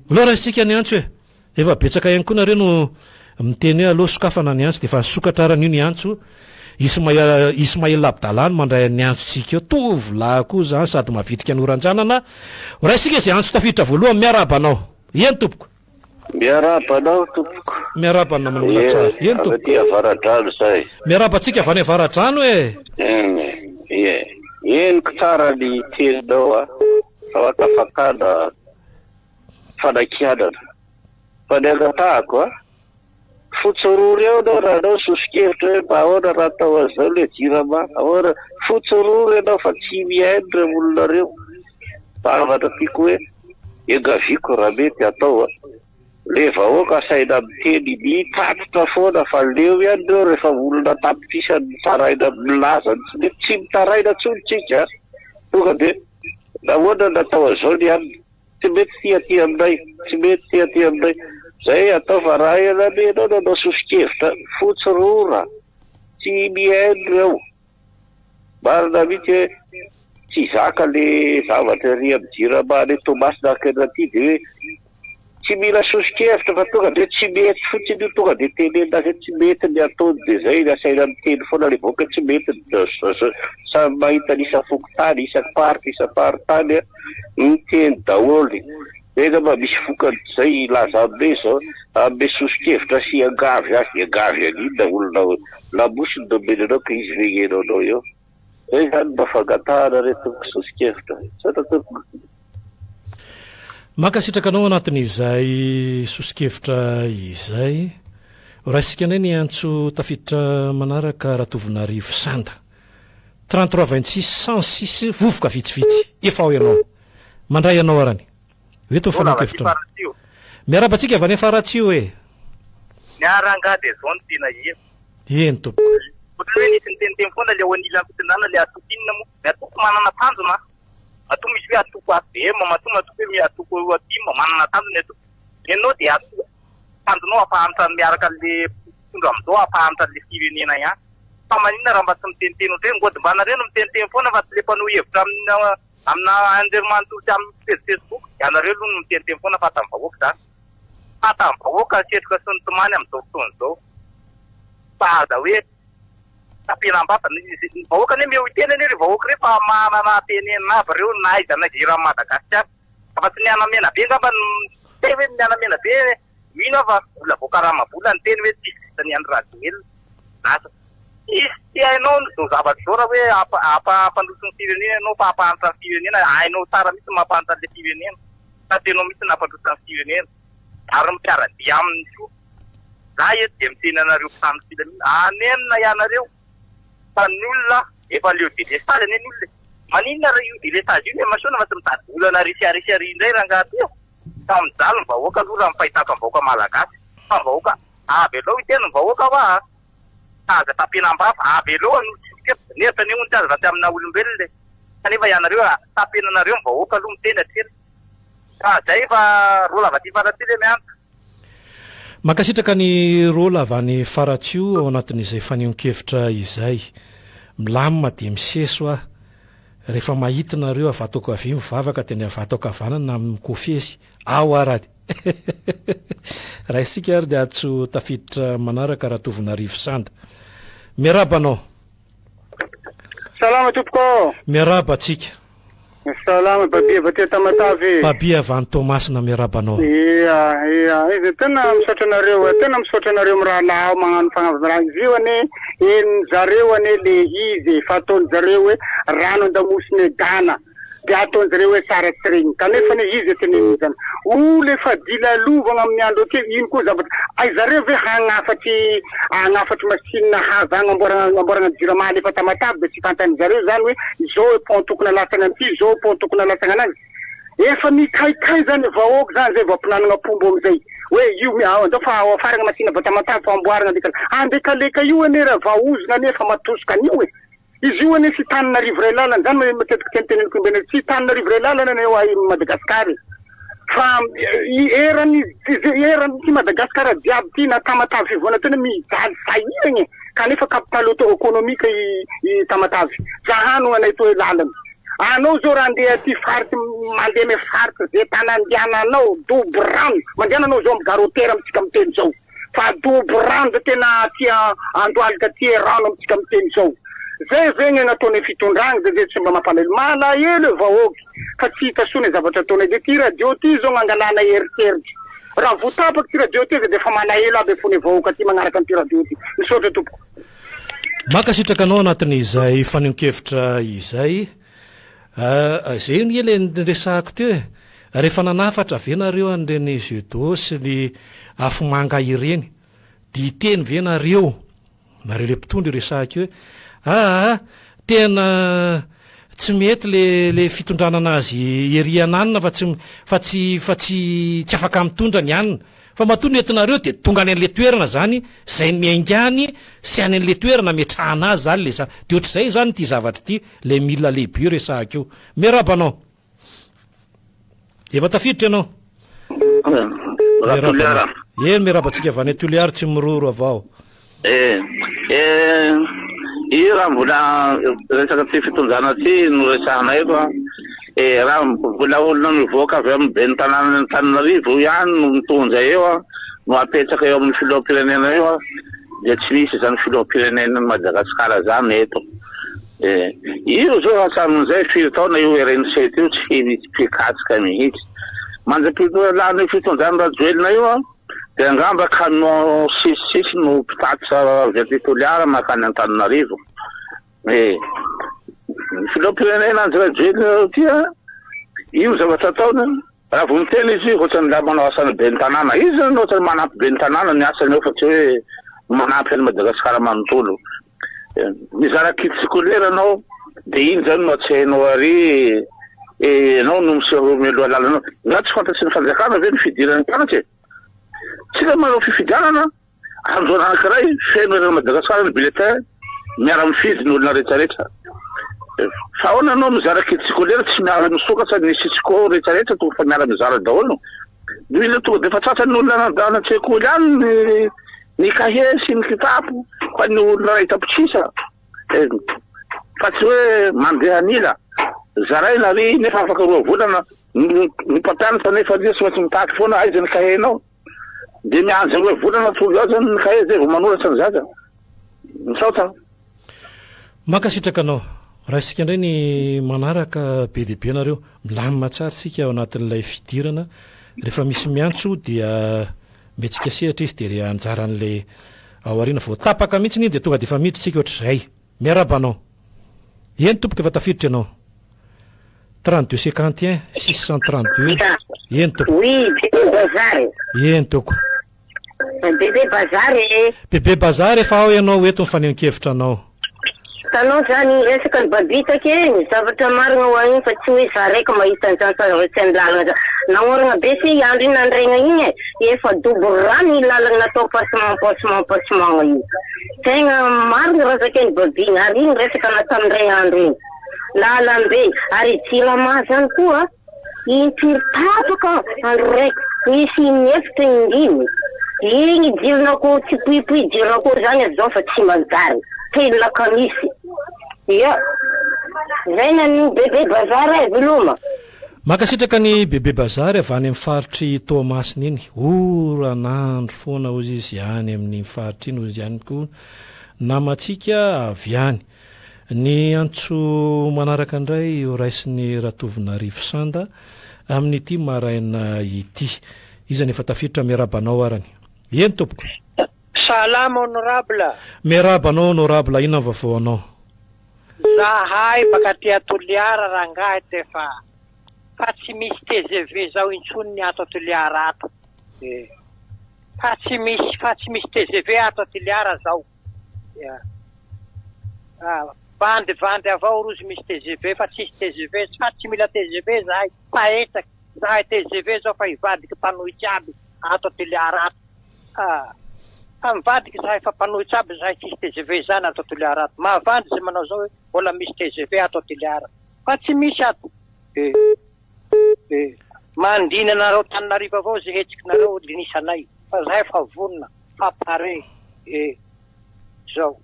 Aleo raisika ny antso e. Efa betsaka ihany koa nareo no miteny hoe aleo sokafana ny antso dia efa nisokatra ary anio ny antso. Ismael Ismael Abdallah no mandray ny antsontsika eo. Tovolahy koa zany sady mavitrika ny oran-janana. Raisika izay antso tafiditra voalohany. Miarahaba anao. Eny tompoko. Miarahaba anao tompoko. Miarahaba ny namana olona tsara. Eny tompoko. Avy aty Avaradrano zay. Miarahaba antsika avy any Avaradrano e. Eny e. Henoko tsara ny teninao a. Famakafakana fanakianana. Fa ny angatahako a. Fotsy rora eo anao raha anao soso-kevitra hoe mba ahoana raha atao an'izao le jirama, ahoana, fotsy rora ianao fa tsy mihaino ireo olona ireo. Zavatra tiako hoe iangaviako raha mety atao a, le vahoaka asaina miteny mitatitra foana fa leo ihany ireo rehefa olona an-tapitrisany mitaraina milaza ny tsy mety, tsy mitaraina intsony tsika a, tonga de nahoana natao an'izao ny anona. Tsy mety ity aty aminay, tsy mety ity aty aminay. Zay atao fa raha ianao nanao soso-kevitra fotsy rora, tsy mihaino ireo. Marina mihitsy hoe tsy zaka le zavatra ery amin'ny jirama any Toamasina araka aty dia hoe tsy mila soso-kevitra fa tonga dia tsy mety fotsiny io, tonga dia tenenina azy hoe tsy mety ny ataony dia zay ny asaina miteny foana le vahoaka tsy mety ny samy mahita ny isam-pokontany, isam-paritra, isam-paritany. Miteny daholo. Zay angamba misy vokany zay hilaza amle zao hanome soso-kevitra sy hiangavy azy, hiangavy an'inona olona lamosiny no omeny anao ka izy ve hihaino anao eo. Zay zany mba fangatahana re tompoko soso-kevitra. Misaotra tompoko. Mankasitraka anao anatin'izay soso-kevitra izay. Raisintsika indray ny antso tafiditra manaraka Ratovonarivo Sanda. 33 26 106 vovoka vitsivitsy efa ao ianao mandray anao arany eto ny fanehoan-kevitra miarahaba antsika avy any Faratsiho e Ny ahy rangahy dia zao no tena hevitro. Eny tompoko. Ohatran'ny hoe nisy niteniteny foana le ao anilan'ny fitondrana le atoko inona moa? Ny atoko manana tanjona an! Matoa misy hoe atoko hvm, matoa matoa hoe atoko tim, manana tanjona ny atoko. Ny anao dia atoko tanjonao hampahantra miaraka an'le mpitondra amin'izao hampahantra an'le firenena ihany. Fa maninona raha mba tsy miteniteny ohatran'ireny? Ngôdy mba nareo no miteniteny foana fa tsy le mpanohy hevitra amina amina anjerimanontolo sy amin'ny pejy facebook. Ianareo aloha no miteniteny foana fa tamin'ny vahoaka izany. Fa tamin'ny vahoaka ny setroka sy ny tomany amin'izao fotoana izao. Fa aza hoe tapenam-bava. Ny vahoaka anie meo hiteny anie ireo vahoaka ireo fa manana tenenina aby ireo na aiza na aiza eran'i Madagasikara. Afa-tsy ny anamenabe angamba no miteny hoe ny anamenabe Mino aho fa mbola voakarama vola ny teny hoe tsisy vitan'i Andry Rajoelina. Asa tsisy tsy hainao ny zao zavatra zao raha hoe hampandroso ny firenena ianao fa hampahantra ny firenena, hainao tsara mihitsy ny mampahantra an'ilay firenena sady ianao mihitsy nampandroso ny firenena ary ny mpiara-dia aminy koa. Za eto dia miteny anareo mpitandro filaminana, hanenina ianareo fa ny olona efa leo delestazy anie ny olona e. Maninona raha io delestazy io no emasoana fa tsy mitady olana ary sy ary sy ary indray rangaha ty e. Fa mijaly ny vahoaka aloha raha ny fahitako ny vahoaka malagasy. Fa ny vahoaka avelao hiteny ny vahoaka hoa a! Fa aza tapenam-bava, avelao hanotsika eto. Ny hevitra anie hono tsy azo raha tsy amina olombelona e! Kanefa ianareo tapenanareo ny vahoaka aloha miteny hatreto. Fa zay fa roa lava aty Faratsiho le miantoka. Mankasitraka ny Rôla avy any Faratsiho ao anatin'izay fanehoan-kevitra izay. Milamina dia miseso aho. Rehefa mahita nareo avy ato ankavia mivavaka dia ny avy ato ankavanana mikofesy. Ao arany. Raisika ary ny antso tafiditra manaraka Ratovonarivo Sanda. Miarahaba anao. Salama tompoko ô. Miarahaba antsika. Salama Baby avy aty Tamatave. Baby avy any Toamasina miarahaba anao. Ia ia izy tena misaotra anareo e, tena misaotra anareo mirahalahy ao magnano fagnavana izy io anie henony zareo anie le izy e, fa ataony zareo hoe rano andamosine gana de ataony zareo hoe tsara tsy regny kanefa anie izy e teneniny zany olo efa dila lovagna amin'ny andro aty ino koa zavatra ay zareo ve hagnafatry Hagnafatry machine haza agnamboaragna agnamboaragna jirama alefa Tamatave de tsy fantany zareo zany hoe izao pont tokony alatsagna an'ity izao pont tokony alatsagna anazy. Efa mikaikay zany vahoaka zany zay vao ampinanagna pombo amizay hoe io mi andao fa ao afaragna machine avy Tamatave fa amboaragna andekaleka andekaleka io anie raha vaozogna anie efa matosoka an'io e. Izy io anie tsy Tananarivo iray lalana, izany no matetika teniteneniko imbena, tsy Tananarivo iray lalana anie hoa i Madagascar e. Fa eran'ny eran'ity Madagascar jiaby ity na Tamatave fivoana tena mijaly sahiragna e. Kanefa capitale auto économique i i Tamatave. Zahano anay toa lalana. Anao zao raha andeha aty faritry mandeha amy faritry ze tany andehananao dobo rano, mandehana anao zao amy gare routière amintsika miteny zao. Fa dobo rano zay tena aty Andohalika aty e rano amintsika miteny zao. Zay ve ny nataonay fitondragna zay ve tsy mba mampalahelo. Malahelo e vahoaky fa tsy hita soa ny zavatra ataonay. De ty radio ty zao gn'angalana eritreritra. Raha voa tapaky ty radio ty de efa malahelo aby fone vahoaka aty magnaraka an'ity radio ty. Misaotra tompoko. Mankasitraka anao anatin'izay fanehoan-kevitra izay. Izay anie ilay niresahako teo e. Rehefa nanafatra ve nareo an'ireny jeux d'eau sy ny afomanga ireny dia hiteny ve nareo, nareo le mpitondra io resahako io hoe aa tena tsy mety le le fitondrana anazy ery ananona fa tsy fa tsy fa tsy tsy afaka mitondra ny anona fa matoa nentinareo dia tonga any an'le toerana zany zay miainga any sy any an'le toerana ametrahana azy zany le za de ohatr'izay zany ity zavatra ity le mila lehibe io resahako io. Miarahaba anao. Efa tafiditra ianao. Raha Toliara. Eny, miarahaba antsika avy any Toliara, tsy miroro avao. Eh, eh, io raha mbola resaka tsy fitondrana ty no resahana eto an. Eh, raha mbola olona mivoaka avy amin'ny ben'ny tanànan'i Antananarivo ihany no mitondra eo an, no apetraka eo amin'ny filoham-pirenena eo an, dia tsy misy izany filoham-pirenenan'i Madagasikara izany eto. Eh, io zao hatramin'izay firy taona io RNC io tsy misy mpikatroka mihitsy. Mandra-pialan'io fitondran'i Rajoelina io an, dia angamba camion six six no mpitatitra avy aty Toliara mankany Antananarivo. Eh, ny filoham-pirenena Andry Rajoelina ity an, io zavatra ataony, raha vao miteny izy ohatran'ny la manao asan'ny ben'ny tanàna. Izy zany ohatran'ny manampy ben'ny tanàna ny asany eo fa tsy hoe manampy an'i Madagasikara manontolo. Mizara kit scolaire anao dia iny zany no tsy hainao ary ianao no miseho mialoha lalana. Nga tsy fantatry ny fanjakana ve ny fidiran'ny mpianatra e? Tsika manao fifidianana andro anankiray feno eran'i Madagasikara ny bulletin miara-mifidy ny olona rehetrarehetra. Fa ahoana anao mizara kit scolaire tsy miara-misokatra ny cisco rehetrarehetra tonga fa miara-mizara daholo. Mila tonga dia efa tratran'ny olona any an-tsekoly any ny ny kahie sy ny kitapo. Vahoaka ny olona iray tapitrisa e, fa tsy hoe mandeha an'ila. Zaraina ary nefa afaka roa volana ny mpampianatra nefa anie tsy maintsy mitaky foana aiza ny cahier-nao. Dia miandry roa volana tonga ao zany ny cahier zay vao manoratra ny zaza. Misaotra. Mankasitraka anao. Raisika indray ny manaraka be dia be nareo. Milamina tsara tsika ao anatin'ilay fidirana. Rehefa misy miantso dia mihetsika sehatra izy dia re anjaran'ilay ao aoriana. Vao tapaka mihitsy iny dia tonga dia efa miditra tsika ohatr'izay. Miarahaba anao. Eny tompoko efa tafiditra ianao. 32 51 632. Eny tompoko. Oui, bebe bazary. Eny toko. Bebe bazary e. Bebe bazary efa ao ianao eto ny fanehoan-kevitra anao. Hitanao zany resaka ny babitaka e, ny zavatra marina ho ahy iny fa tsy hoe za raiky mahita an'izany fa zareo tsy any lalana zany. Nagnoragna be se i andro iny nandregna igny e, efa dobo rano iny lalana natao passement passement passement io. Tegna marina raha zakain'i baby igny ary iny resaka natamin'ray andro igny. Lalambe ary jirama zany koa. Impiry tapaka andro raiky misy inefitra indimy igny jiron'akoho tsipoipoy jiron'akoho zany avy zao fa tsy manjary telo lakamisy ia zay ny an'ny bebe bazary e veloma. Mankasitraka ny Bebe Bazary avy any amin'ny faritr'i Toamasina iny. Oran'andro foana hozy izy any amin'iny faritra iny hozy ihany koa namantsika avy any. Ny antso manaraka indray ho raisin'i Ratovonarivo Sanda amin'ity maraina ity. Iza no efa tafiditra? Miarahaba anao arany. Eny tompoko. Salama honorable. Miarahaba anao honorable, inona ny vaovao anao? Zahay baka aty a Toliara rangahy tefa fa tsy misy tgv zao intsony ny ato a Toliara ato eh. Fa tsy misy fa tsy misy tgv ato a Toliara zao. Ya. Ah, vandy vandy avao rozy misy tgv fa tsisy tgv fa tsy mila tgv zahay fa etsaky zahay tgv zao fa hivadiky mpanohitsy aby ato a Toliara ato. Ah, fa mivadiky zahay fa mpanohitsy aby zahay tsisy tgv zany ato a Toliara ato. Mahavandy zay manao zao hoe mbola misy tgv ato a Toliara fa tsy misy ato. Eh. Eh. Mandina anareo Tananarivo avao ze hetsikinareo linisanay fa zahay fa vonona. Fa pare e zao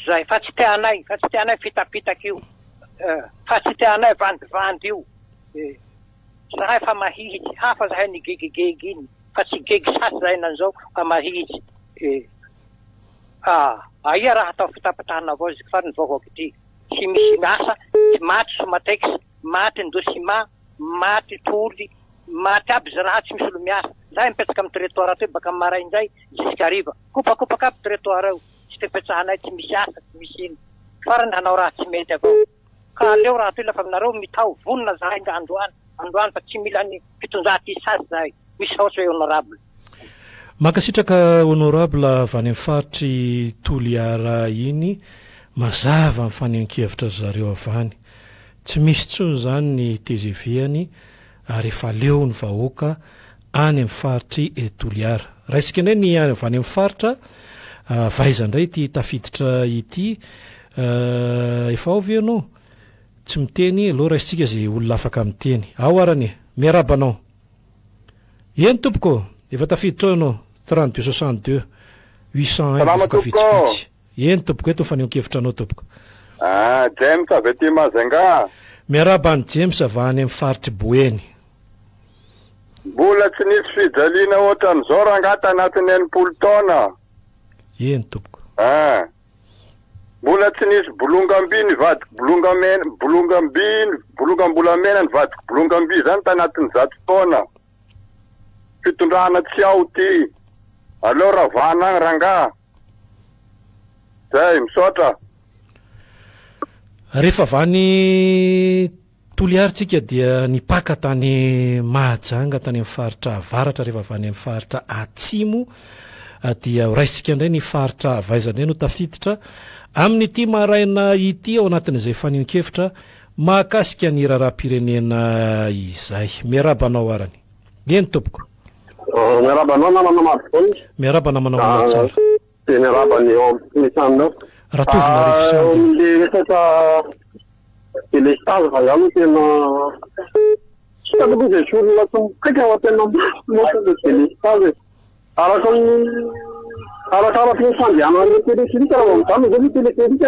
zay fa tsy tianay fa tsy tianay fitapitaka io eh fa tsy tianay vandivandy io eh zahay fa mahihitsy hafa zahay nigegigegy iny fa tsy gegy sasy zahay nanzao fa mahihitsy eh ah aia raha atao fitapitahana avao izy fa ny vahoaka ity tsy misy miasa tsy maty somatex maty ndosima maty toly Maty aby ze raha tsy misy olo miasa. Zahay mipetraka am trottoir atoy baka am maraindray jusque hariva. Kopakopaka aby trottoir io. Tsy fipetsahanay tsy misy asa tsy misy ino. Farany hanao raha tsy mety avao. Ka aleo raha toy lafa nareo mitao vonona zahay ndra androany androany fa tsy mila ny fitondra ty sasy zahay. Misaotra honorable. Mankasitraka honorable avy any amin'ny faritr'i Toliara iny, mazava ny fanehoan-kevitra ry zareo avy any. Tsy misy intsony izany ny tgv any ary efa leo ny vahoaka any amin'ny faritr'i Toliara. Raisika indray ny avy any amin'ny faritra, avy aiza indray ity tafiditra ity? Efa ao ve ianao? Tsy miteny, aleo raisintsika izay olona afaka miteny. Ao arany e! Miarahaba anao. Eny tompoko ô! Efa tafiditra ao ianao, 32 62 801 Salama vovoka tompoko ô! vitsivitsy. Eny tompoko, eto ny fanehoan-kevitra anao tompoko. Ah, James avy aty Majunga. Miarahaba an'i James avy any amin'ny faritr'i Boeny. Mbola tsy nisy fijaliana ohatran'izao rangahy tanatin'ny 60 taona. Eny tompoko. Ah. Mbola tsy nisy bolongam-by nivadika bolongamena, bolongam-by, bolongam-bolamena nivadika bolongam-by izany tanatin'ny zato taona. Fitondrana tsy ao ity. Aleo ravana agny rangahy. Zay, misaotra. Rehefa avy any Toliary tsika dia nipaka tany Mahajanga tany amin'ny faritra avaratra, rehefa avy any amin'ny faritra atsimo dia ho raisintsika indray ny faritra avy aiza indray no tafiditra amin'ity maraina ity ao anatin'izay fanehoan-kevitra mahakasika ny raharaham-pirenena izay. Miarahaba anao arany. Eny tompoko. Miarahaba anao namana Mavokony. Miarahaba namana Molatsara. Dia miarahaba ny eo amin'ny tranonao. Ratovonarivo Sandy. Le resaka délestage fa zany no tena tsy hitako aloha izay olona tsy mikaika fa tena mafy loatra le délestage e. Araka ny Arakaraka ny fandehanan'ny téléphérique raha vao mijanona izao ny téléphérique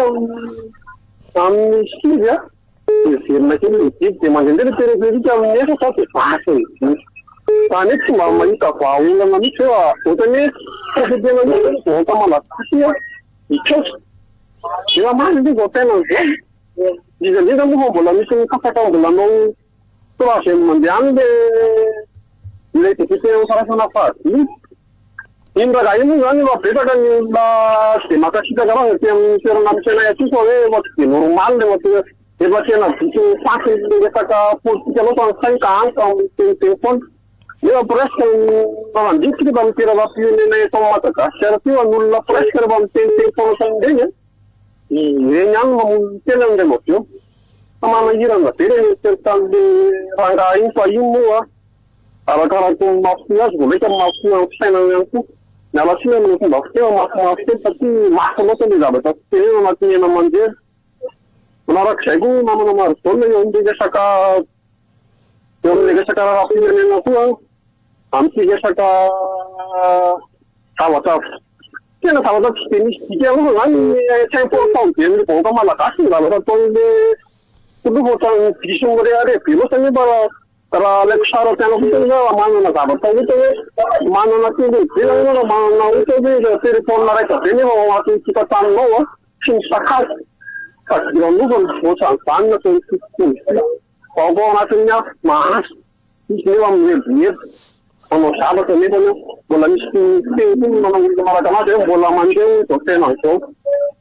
amin'ny 9 a, dia miverina kely ny jiro, dia mandehandeha ilay téléphérique amin'ny 4 dia vaky ny jiro. Izany hoe tsy mba mahita vahaolana mihitsy hoe ohatran'ny hoe profiter-na mihitsy ny vahoaka malagasy hitroatra. Efa marina ve izao fiainana izao? Indrindra indrindra moa fa mbola misy mikatsaka mbola hanao troisième mandeha any le ilay député amin'ny firaisana fahadimy. Iny rangahy iny moa izany efa betsaka ny olona tsy dia mankasitraka anazy aty amin'ny toerana misy anay aty fa hoe efa tsy dia normal efa tena efa tena diso faty resaka politika loatra ny sainy ka any ka miteniteny foana. Nefa presque raha mandinika eto amin'ny toeram-pirenena eto Madagasikara aty fa ny olona presque rehefa miteniteny foana ohatran'ireny an, ireny ihany no mamono ny tenany rehefa avy eo. Fa manahirana be ilay mieritreritra an'ilay rangahy iny fa iny moa Arakaraka ny mahafohy azy vao mainka mahafohy amin'ny fisainana ihany koa. Miala tsiny amin'ilay fomba fiteny fa mafimafy kely satria mafy loatra ilay zavatra fitenenana anatin'ny haino aman-jery. Manarak'izay koa namana Marojaona eo amin'ilay resaka eo amin'ilay resaka raharaham-pirenena koa amin'ity resaka zavatra tena zavatra tsy dia misy dikany loatra izany tsy important be amin'ny vahoaka malagasy ny zavatra ataon'ilay filoha fa ohatran'ny diso mirehareha be loatra nefa Raha alaiko sary an-tsaina fotsiny hoe raha manana zavatra ohatra hoe manana télé be zany ianao na manana ohatra hoe téléphone raitra be nefa ao anatin'ny tokantranonao an, tsy misakafo, fadiranovana ohatran'izany no ataon'ity mpitondra ity. Vahoaka ao anatin'ny afo mahantra, izy nefa mirebireby manao zavatra nefa mbola misy fiteny koa manao olona manaraka anazy hoe mbola mandeha hono izao fiainana izao.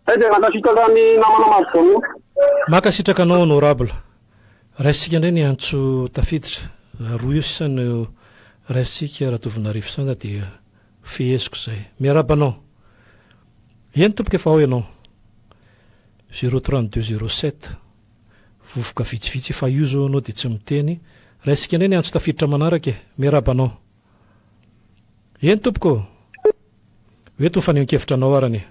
Zay dia mankasitraka ny namana Marojaona. Mankasitraka anao honorable. Raisintsika indray ny antso tafiditra. Roa eo sisa no raisintsika Ratovonarivo Sanga dia feheziko izay. Miarahaba anao. Eny tompoko efa ao ianao. 032 07. Vovoka vitsivitsy efa io izao ianao dia tsy miteny. Raisintsika indray ny antso tafiditra manaraka e. Miarahaba anao. Eny tompoko ô. Ho eto ny fanehoan-kevitra anao arany e.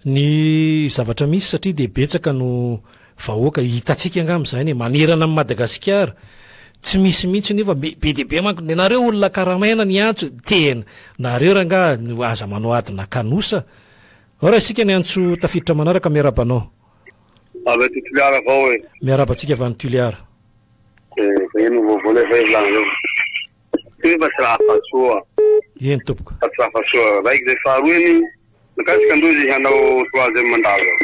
Ny zavatra misy satria dia betsaka no vahoaka hitantsika angamba izany e, manerana an'i Madagasikara, tsy misy mihitsy nefa be be dia be manko, nareo olona karamaina niantso, tena nareo rangaha aza manao adina kanosa. Ao raha isika ny antso tafiditra manaraka, miarahaba anao. Avy aty Toliara avao e. Miarahaba antsika avy any Toliara. Eh, ino vaovao le fa volagny Teo fa tsy raha afa-tsoa. Eny tompoko. Fa tsy raha afa-tsoa. Raiky zay faharoa iny, mikasika androzy hanao troisième mandat zao.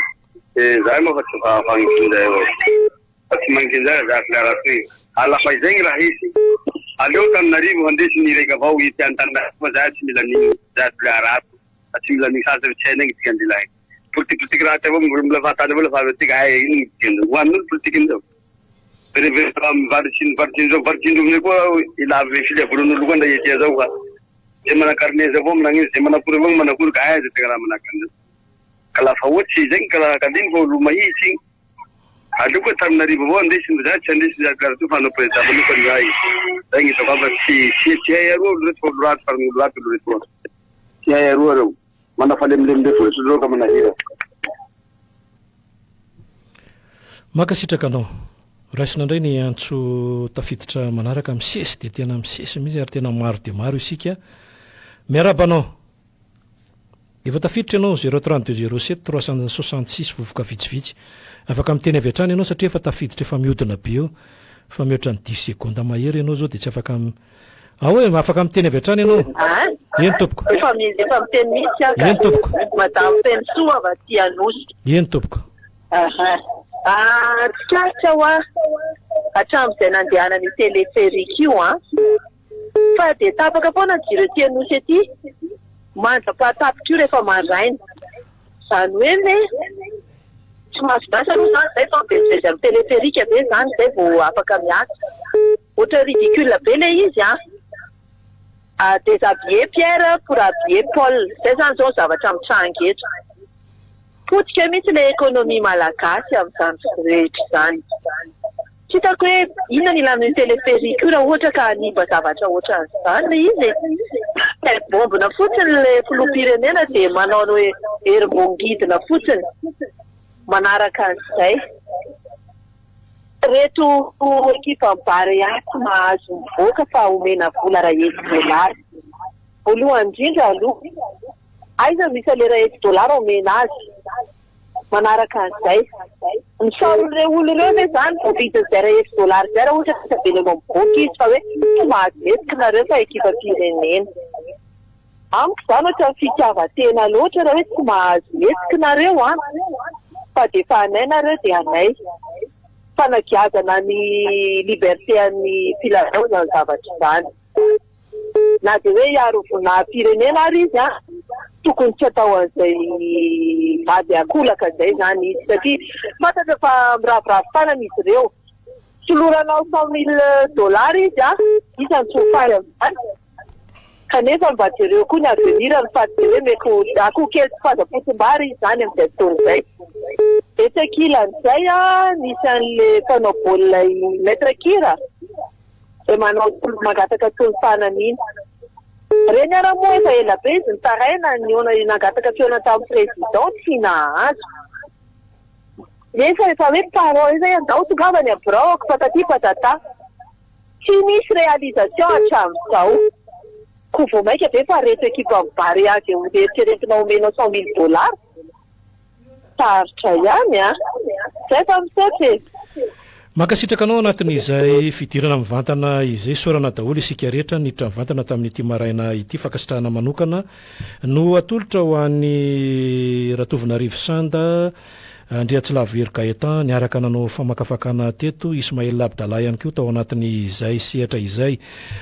Eh, zahay moa fa tsy fagnirian'izay avao. Fa tsy magnirian'izay raha zahay Toliara atoy. Ary lafa izay gny raha hisy, aleo Antananarivo handesy ny raiky avao ity Antananarivo fa zahay tsy mila an'igny, zahay Toliara ato fa tsy mila an'igny sasy fa tsy hainay gny dikan-drilahiny. Politipolitiky ratsy avao, mbola fahatany avao lafa avy aty ka hay ino gny dikan'izao. Ho an'olo politikin'izao. Mivarotsindro koa ilave filevolan'olo koa ndra etia zao ka. Ze manan-karena zao avao managnino, ze manakory avao manakory ka aiza tegna raha manahaka an'izao. Ka lafa ohatsy zegny ka raha kaliny fa olo mahitsy igny. Aleo koa Antananarivo avao andesiny fa za tsy andesiny za karaha toa fa hanao président manokany za e. Zay gny hitako fa tsy tsy tsy hay aroa olo reto fa olo ratsy farany olo ratsy olo retoa. Tsy hay aroa reo. Mana falemilemy fotsiny reo ka manahira. Mankasitraka anao. Raisina indray ny antso tafiditra manaraka misesy dia tena misesy mihitsy ary tena maro dia maro isika. Miarahaba anao. Efa tafiditra ianao 032 07 366 vovoka vitsivitsy. Afaka miteny avy hatrany ianao satria efa tafiditra efa mihodina be eo. Fa mihoatra ny dix secondes mahery ianao izao dia tsy afaka Ao e, afaka miteny avy hatrany ianao. Eny tompoko. Efa efa miteny mihitsy aho ka. Eny tompoko. Madame Fenosoa avy aty Anosy. Eny tompoko. Aha. Ah, tsikaritra hoa hatramin'izay nandehanan'io téléphérique io an, fa dia tapaka foana ny jiro ety Anosy ety, mandra-pahatapitra io rehefa maraina. Izany hoe ve tsy mahazo miasa aloha izany izay fa mivezivezy amin'ny téléphérique ve izany izay vao afaka miasa? Ohatra ridicule be ilay izy an! Déshabiller Pierre pour habiller Paul, izay izany izao ny zavatra mitranga eto. Potika mihitsy ilay économie malagasy amin'izany rehetra izany. Tsy hitako hoe inona ny ilana io téléphérique io raha ohatra ka hanimba zavatra ohatran'izany ilay izy e. Bombina fotsiny ilay filoham-pirenena dia manao ny hoe herim-bongidina fotsiny manaraka an'izay. Ireto ekipan'i Barea tsy mahazo mivoaka fa omena vola iray hetsy dolara. Voalohany indrindra aloha, aiza no misy an'ilay iray hetsy dolara omena azy? Manaraka an'izay, ny saron'ireo olona ireo ve izany voavidin'izay iray hetsy dolara izay raha ohatra ka tsy avela eo amin'ny boky izy fa hoe tsy mahazo mihetsika nareo fa ekipam-pirenena? Amiko izany ohatran'ny fitiavan-tena loatra raha hoe tsy mahazo mihetsika nareo an! Fa dia efa anay nareo dia anay. Fanagiazana ny liberté an'ny mpilalao izany zavatra izany. Na dia hoe hiaro voninahim-pirenena ary izy an, tokony tsy atao an'izay vady ankolaka izay izany izy satria fantatra fa miraviravy tanana izy ireo. Toloranao 100,000 dollars izy an, iza no tsy ho faly amin'izany? Kanefa mba jereo koa ny avenir-ny fa tsy dia hoe mety ho akoho kely tsy fazam-potsimbary izy izany amin'izay fotoana izay. Etsy ankilan'izay an, nisy an'ilay mpanao baolina i Maître Kira. Dia manao tolo mangataka tolo-tanana iny. Reny ara moa efa ela be izy nitaraina nihaona nangataka fihaonana tamin'ny président tsy nahazo. Nefa efa hoe parents izay andao tongava any amin'ny biraoko patati patata. Tsy nisy réalisation hatramin'izao. Koa vao maika ve fa reto ekipan'ny Barea izay ho eritreretina omenao 100,000 dollars? Sarotra ihany an! Zay fa misaotra e! Mankasitraka anao anatin'izay fidirana mivantana izay. Isaorana daholo isika rehetra niditra mivantana tamin'ity maraina ity. Fankasitrahana manokana no atolotra ho an'i Ratovonarivo Sanda, Andriatsilavo Hery Gaëtan niaraka nanao famakafakana teto, Ismaël Abdallah ihany koa tao anatin'izay sehatra izay.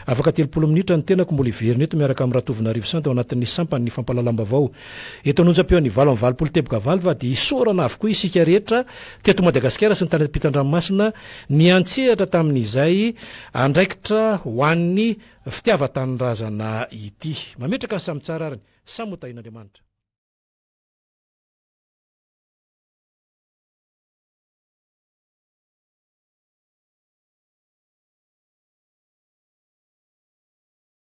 Afaka 30 minitra ny tenako mbola hiverina eto miaraka amin'i Ratovonarivo Sanda ao anatin'ny sampan'ny fampahalalam-baovao. Eto an'onjam-peon'ny 88 teboka valo fa dia isaorana avokoa isika rehetra teto Madagasikara sy ny tany ampitan-dranomasina niantsehatra tamin'izay andraikitra ho an'ny fitiavan-tanindrazana ity. Mametraka ny samy tsara ary ny samy ho tahian'Andriamanitra.